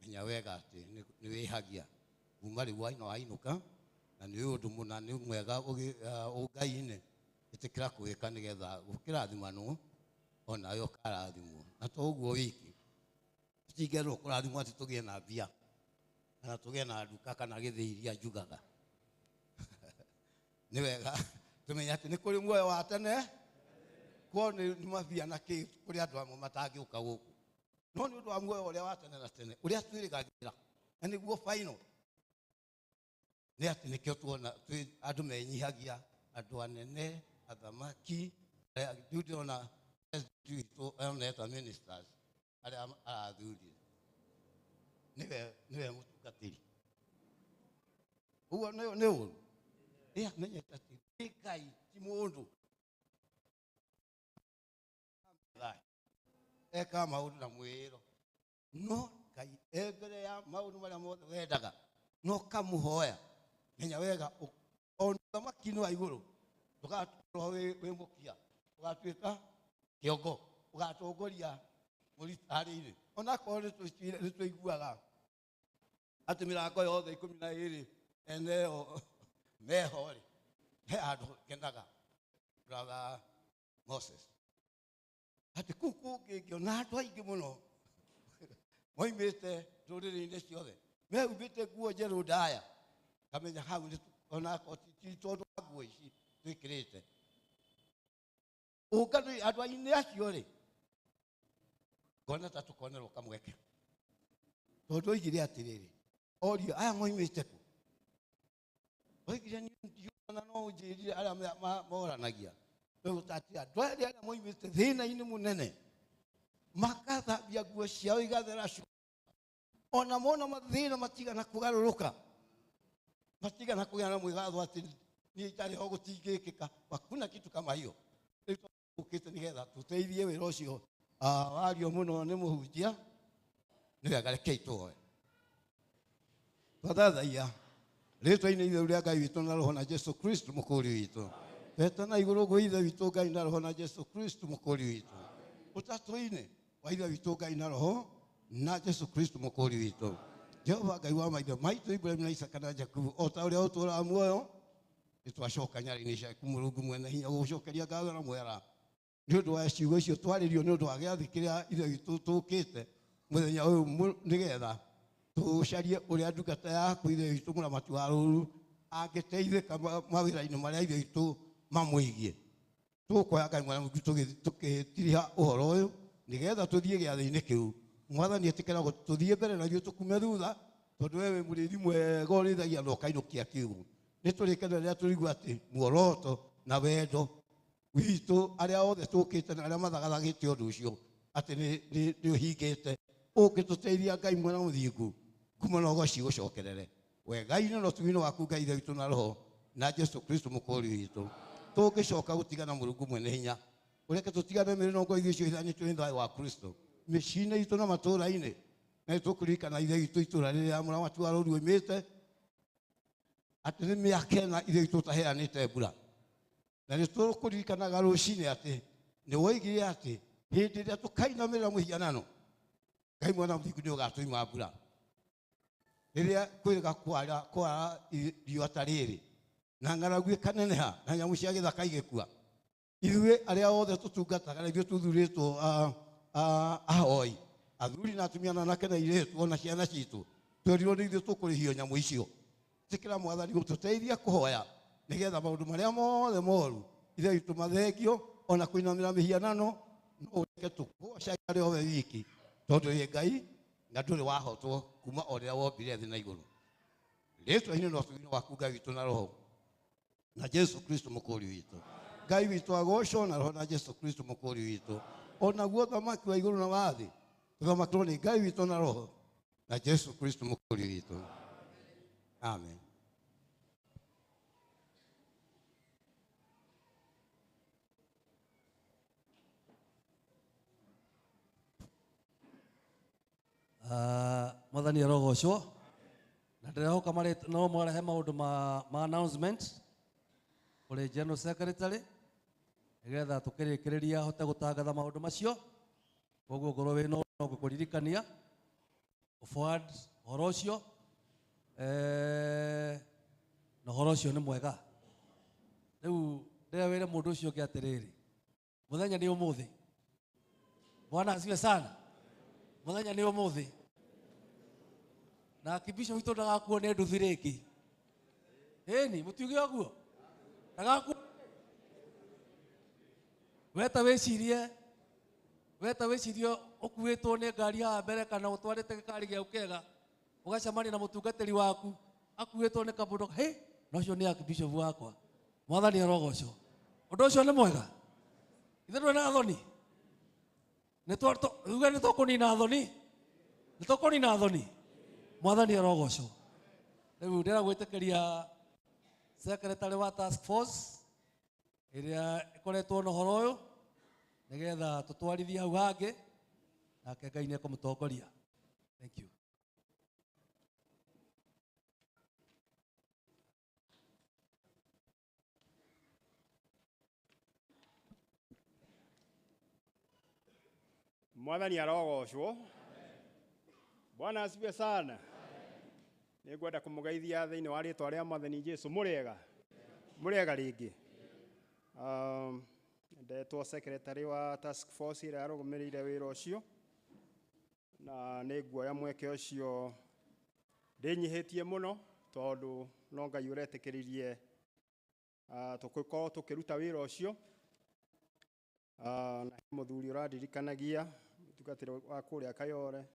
menya wega atĩ nĩ wĩhagia kuma rĩu wainũka, na nĩ ũndũ mũna nĩ mwega ũngai-inĩ, ĩtĩkĩra kwĩka nĩgetha ũkĩrathimanwo onawe ũkarathimwo. Na to ũguo wiki, tũtingĩerwo kũrathimwo atĩ tũgĩe na mbia kana tũgĩe na nduka kana gĩthĩi iria njugaga. Nĩ wega tũmenye atĩ nĩ kũrĩ muoyo wa tene, kuo nĩ mabia na kĩ kũrĩ andũ amwe matangĩũka gũkũ, no nĩ ũndũ wa muoyo ũrĩa wa tene na tene ũrĩa twĩrĩgagĩrĩra, na nĩguo final nĩ atĩ nĩkĩo tuona twĩ andũ menyihagia, andũ anene, athamaki, rĩu ndĩrona president witũ oneta ministers arĩa arathurire nĩwe mũtungatĩri. Ũguo nĩ ũru. Ĩ amenyete atĩ nĩ Ngai ti mũndũ. Ekaga maũndũ na mwĩĩro, no Ngai e mbere ya maũndũ marĩa mothe wendaga, no kamũhoya menya wega ona ũthamaki-inĩ wa igũrũ ndũgakorwo wĩ mũkia, ũgatuĩka kĩongo, ũgatongoria mũritarĩ-inĩ. Onakorwo nĩ tũiguaga atĩ mĩrango yothe 12 ene ĩyo meho rĩ, he handũ ngenaga brother Moses atĩ kũu kũngĩ ngĩona andũ aingĩ mũno moimĩte ndũrĩrĩ-inĩ ciothe mehumbĩte nguo njerũ ndaya, ngamenya hau nĩ onakorwo ti tondũ wa nguo ici twĩkĩrĩte ũngano andũ ainĩ acio rĩ, ngona ta tũkonerwo kamweke, tondũ oigire atĩrĩrĩ, orio aya moimĩte kũ? Oigire niĩ ndiũĩ no ũnjĩrire arĩa moranagia. Rĩu atĩ andũ aya arĩa moimĩte thĩna-inĩ mũnene makathambia nguo ciao igathera ona mona mathĩna matigana kũgarũrũka, matigana kũgĩa na mwĩgatho atĩ niĩ itarĩ ho gũtingĩkĩka, hakuna kitu kama hiyo. Rĩu tũkĩte nĩgetha tũteithie wĩra ũcio, wario mũno nĩ mũhunjia, nĩ wega rekei tũhoe. Twathathaiya rĩtwa-inĩ itheru rĩa Ngai witũ na Roho na Jesu Kristo mũkũri witũ. Twetana igũrũ gwĩ Ithe witũ Ngai na Roho na Jesu Kristo mũkũri witũ. Ũtatũ-inĩ wa Ithe witũ Ngai na Roho na Jesu Kristo mũkũri witũ. Jehova Ngai wa maithe maitũ Ibrahimu na Isaka na Jakubu, o ta ũrĩa ũtũũraga muoyo, nĩtwacoka nyarĩinĩ ciaku Mũrungu mwene hinya gũgũcokeria ngatho na mwera nĩ ũndũ wa ciugo icio twarĩrio, nĩ ũndũ wa gĩathĩ kĩrĩa Ithe witũ tũkĩte mũthenya ũyũ, nĩgetha tũcarie ũrĩa ndungata yaku Ithe witũ mũramati wa rũru angĩteithĩka mawĩra-inĩ marĩa Ithe witũ mamwĩgiĩ. Tũkoya Ngai mwene tũgĩtiriha ũhoro ũyũ nĩgetha tũthiĩ gĩathĩ-inĩ kĩu. Mwathani ĩtĩkĩra tũthiĩ mbere na ithuĩ tũkume thutha, tondũ we wĩ mũrĩithi mwega ũrĩithagia na ũkainũkia kiugũ. Nĩ tũrĩkena rĩrĩa tũrĩigua atĩ muoroto na wendo witũ arĩa othe tũkĩte na arĩa mathagathagĩte ũndũ ũcio atĩ nĩ ũhingĩte. Ũngĩtũteithia Ngai mwena mũthingu, ngumo na ũgoci gũcokerere wega-inĩ na ũtugi-inĩ waku Ngai Ithe witũ na Roho na Jesu Kristo mũkũri witũ. Tũngĩcoka gũtigana Mũrungu mwene hinya, ũreke tũtigane mĩrĩ na ngoro ithuĩ icio ithanĩtio nĩ thayũ wa Kristo mĩciĩ-inĩ itũ na matũũra-inĩ, na nĩtũkũririkana Ithe witũ itũũra rĩrĩa mũramati wa rũru oimĩte atĩ nĩ mĩaka ĩna Ithe witũ ũtaheanĩte mbura, na nĩtũkũririkanaga rũcinĩ atĩ nĩ woigire atĩ hĩndĩ ĩrĩa tũkainamĩrĩra mũhianano Ngai mwana mũthingu nĩ ũgatũima mbura. Rĩrĩa kwĩrĩga kwara riũa ta rĩrĩ na ng'aragu ĩkaneneha na nyamũ cia gĩthaka igĩkua, ithuĩ arĩa othe tũtungataga na ithuĩ tũthurĩtwo ahoi, athuri na atumia na anake na airĩtu ona ciana citũ, twerirwo nĩ ithuĩ tũkũrĩhio nyamũ icio. Ĩtĩkĩra Mwathani gũtũteithia kũhoya nĩgetha maũndũ marĩa mothe moru Ithe witũ mathengio, ona kũinamĩra mĩhianano, no ũreke tũkũgocaga arĩ o we wiki, tondũ wĩ Ngai na ndũrĩ wahotwo kuma o rĩrĩa wombire thĩ na igũrũ. Rĩtwa-inĩ na ũtugi-inĩ waku Ngai witũ na Roho na Jesu Kristo mũkũri witũ. Ngai witũ agocwo na Roho na Jesu Kristo mũkũri witũ. Onaguo ũthamaki wa igũrũ na wa thĩ tũthamakĩrwo nĩ Ngai witũ na Roho na Jesu Kristo mũkũri witũ. Amen. Mwathani arogocwo. Na ndĩrehoka marĩ no mwarehe maũndũ ma announcement kũrĩ General Secretary nĩgetha tũkĩrĩkĩrĩria hote gũtangatha maũndũ macio. Koguo ngorwo wĩ no ngũkũririkania forward ũhoro ũcio, na ũhoro ũcio nĩ mwega. Rĩu ndĩrewĩre mũndũ ũcio ũngĩ atĩrĩrĩ, mũthenya nĩ ũmũthĩ. Bwana asifiwe sana. Mũthenya nĩ ũmũthĩ. Na kibisho witũ ndagakuo nĩ nduthi rĩngĩ. Ĩni, mũtiuge ũguo? Ndagakuo. Weta wĩcirie ũkuĩtwo nĩ ngari haha mbere kana ũtwarĩte gĩkari gĩaku kĩega, ũgacemania na mũtungatĩri waku akuĩtwo nĩ kabũndũ, hĩ, na ũcio nĩ archbishop wakwa. Mwathani arogocwo. Ũndũ ũcio nĩ mwega. Ithe ndũrĩ na thoni. Uge nĩ tũkũnina thoni. Nĩ tũkũnina thoni. Mwathani arogocwo. Rĩu ndĩragwĩtĩkĩria secretary wa task force ĩrĩa ĩkoretwo na ũhoro ũyũ nĩgetha tũtwarithie hau hangĩ, nake Ngai nĩekũmũtongoria. Thank you. Mwathani arogocwo. Bwana asifiwe sana. Nĩngwenda kũmũgeithia thĩinĩ wa rĩtwa rĩa Mwathani Jesu. Mũrĩega? Mũrĩega rĩngĩ. Ndetwo secretary wa task force ĩrĩa yarũgamĩrĩire wĩra ũcio, na nĩnguoya mweke ũcio ndĩnyihĩtie mũno tondũ no Ngai ũretĩkĩririe tũgĩkorwo tũkĩruta wĩra ũcio. Na he mũthuri ũrandirikanagia mũtungatĩri wa kũrĩa Kayore,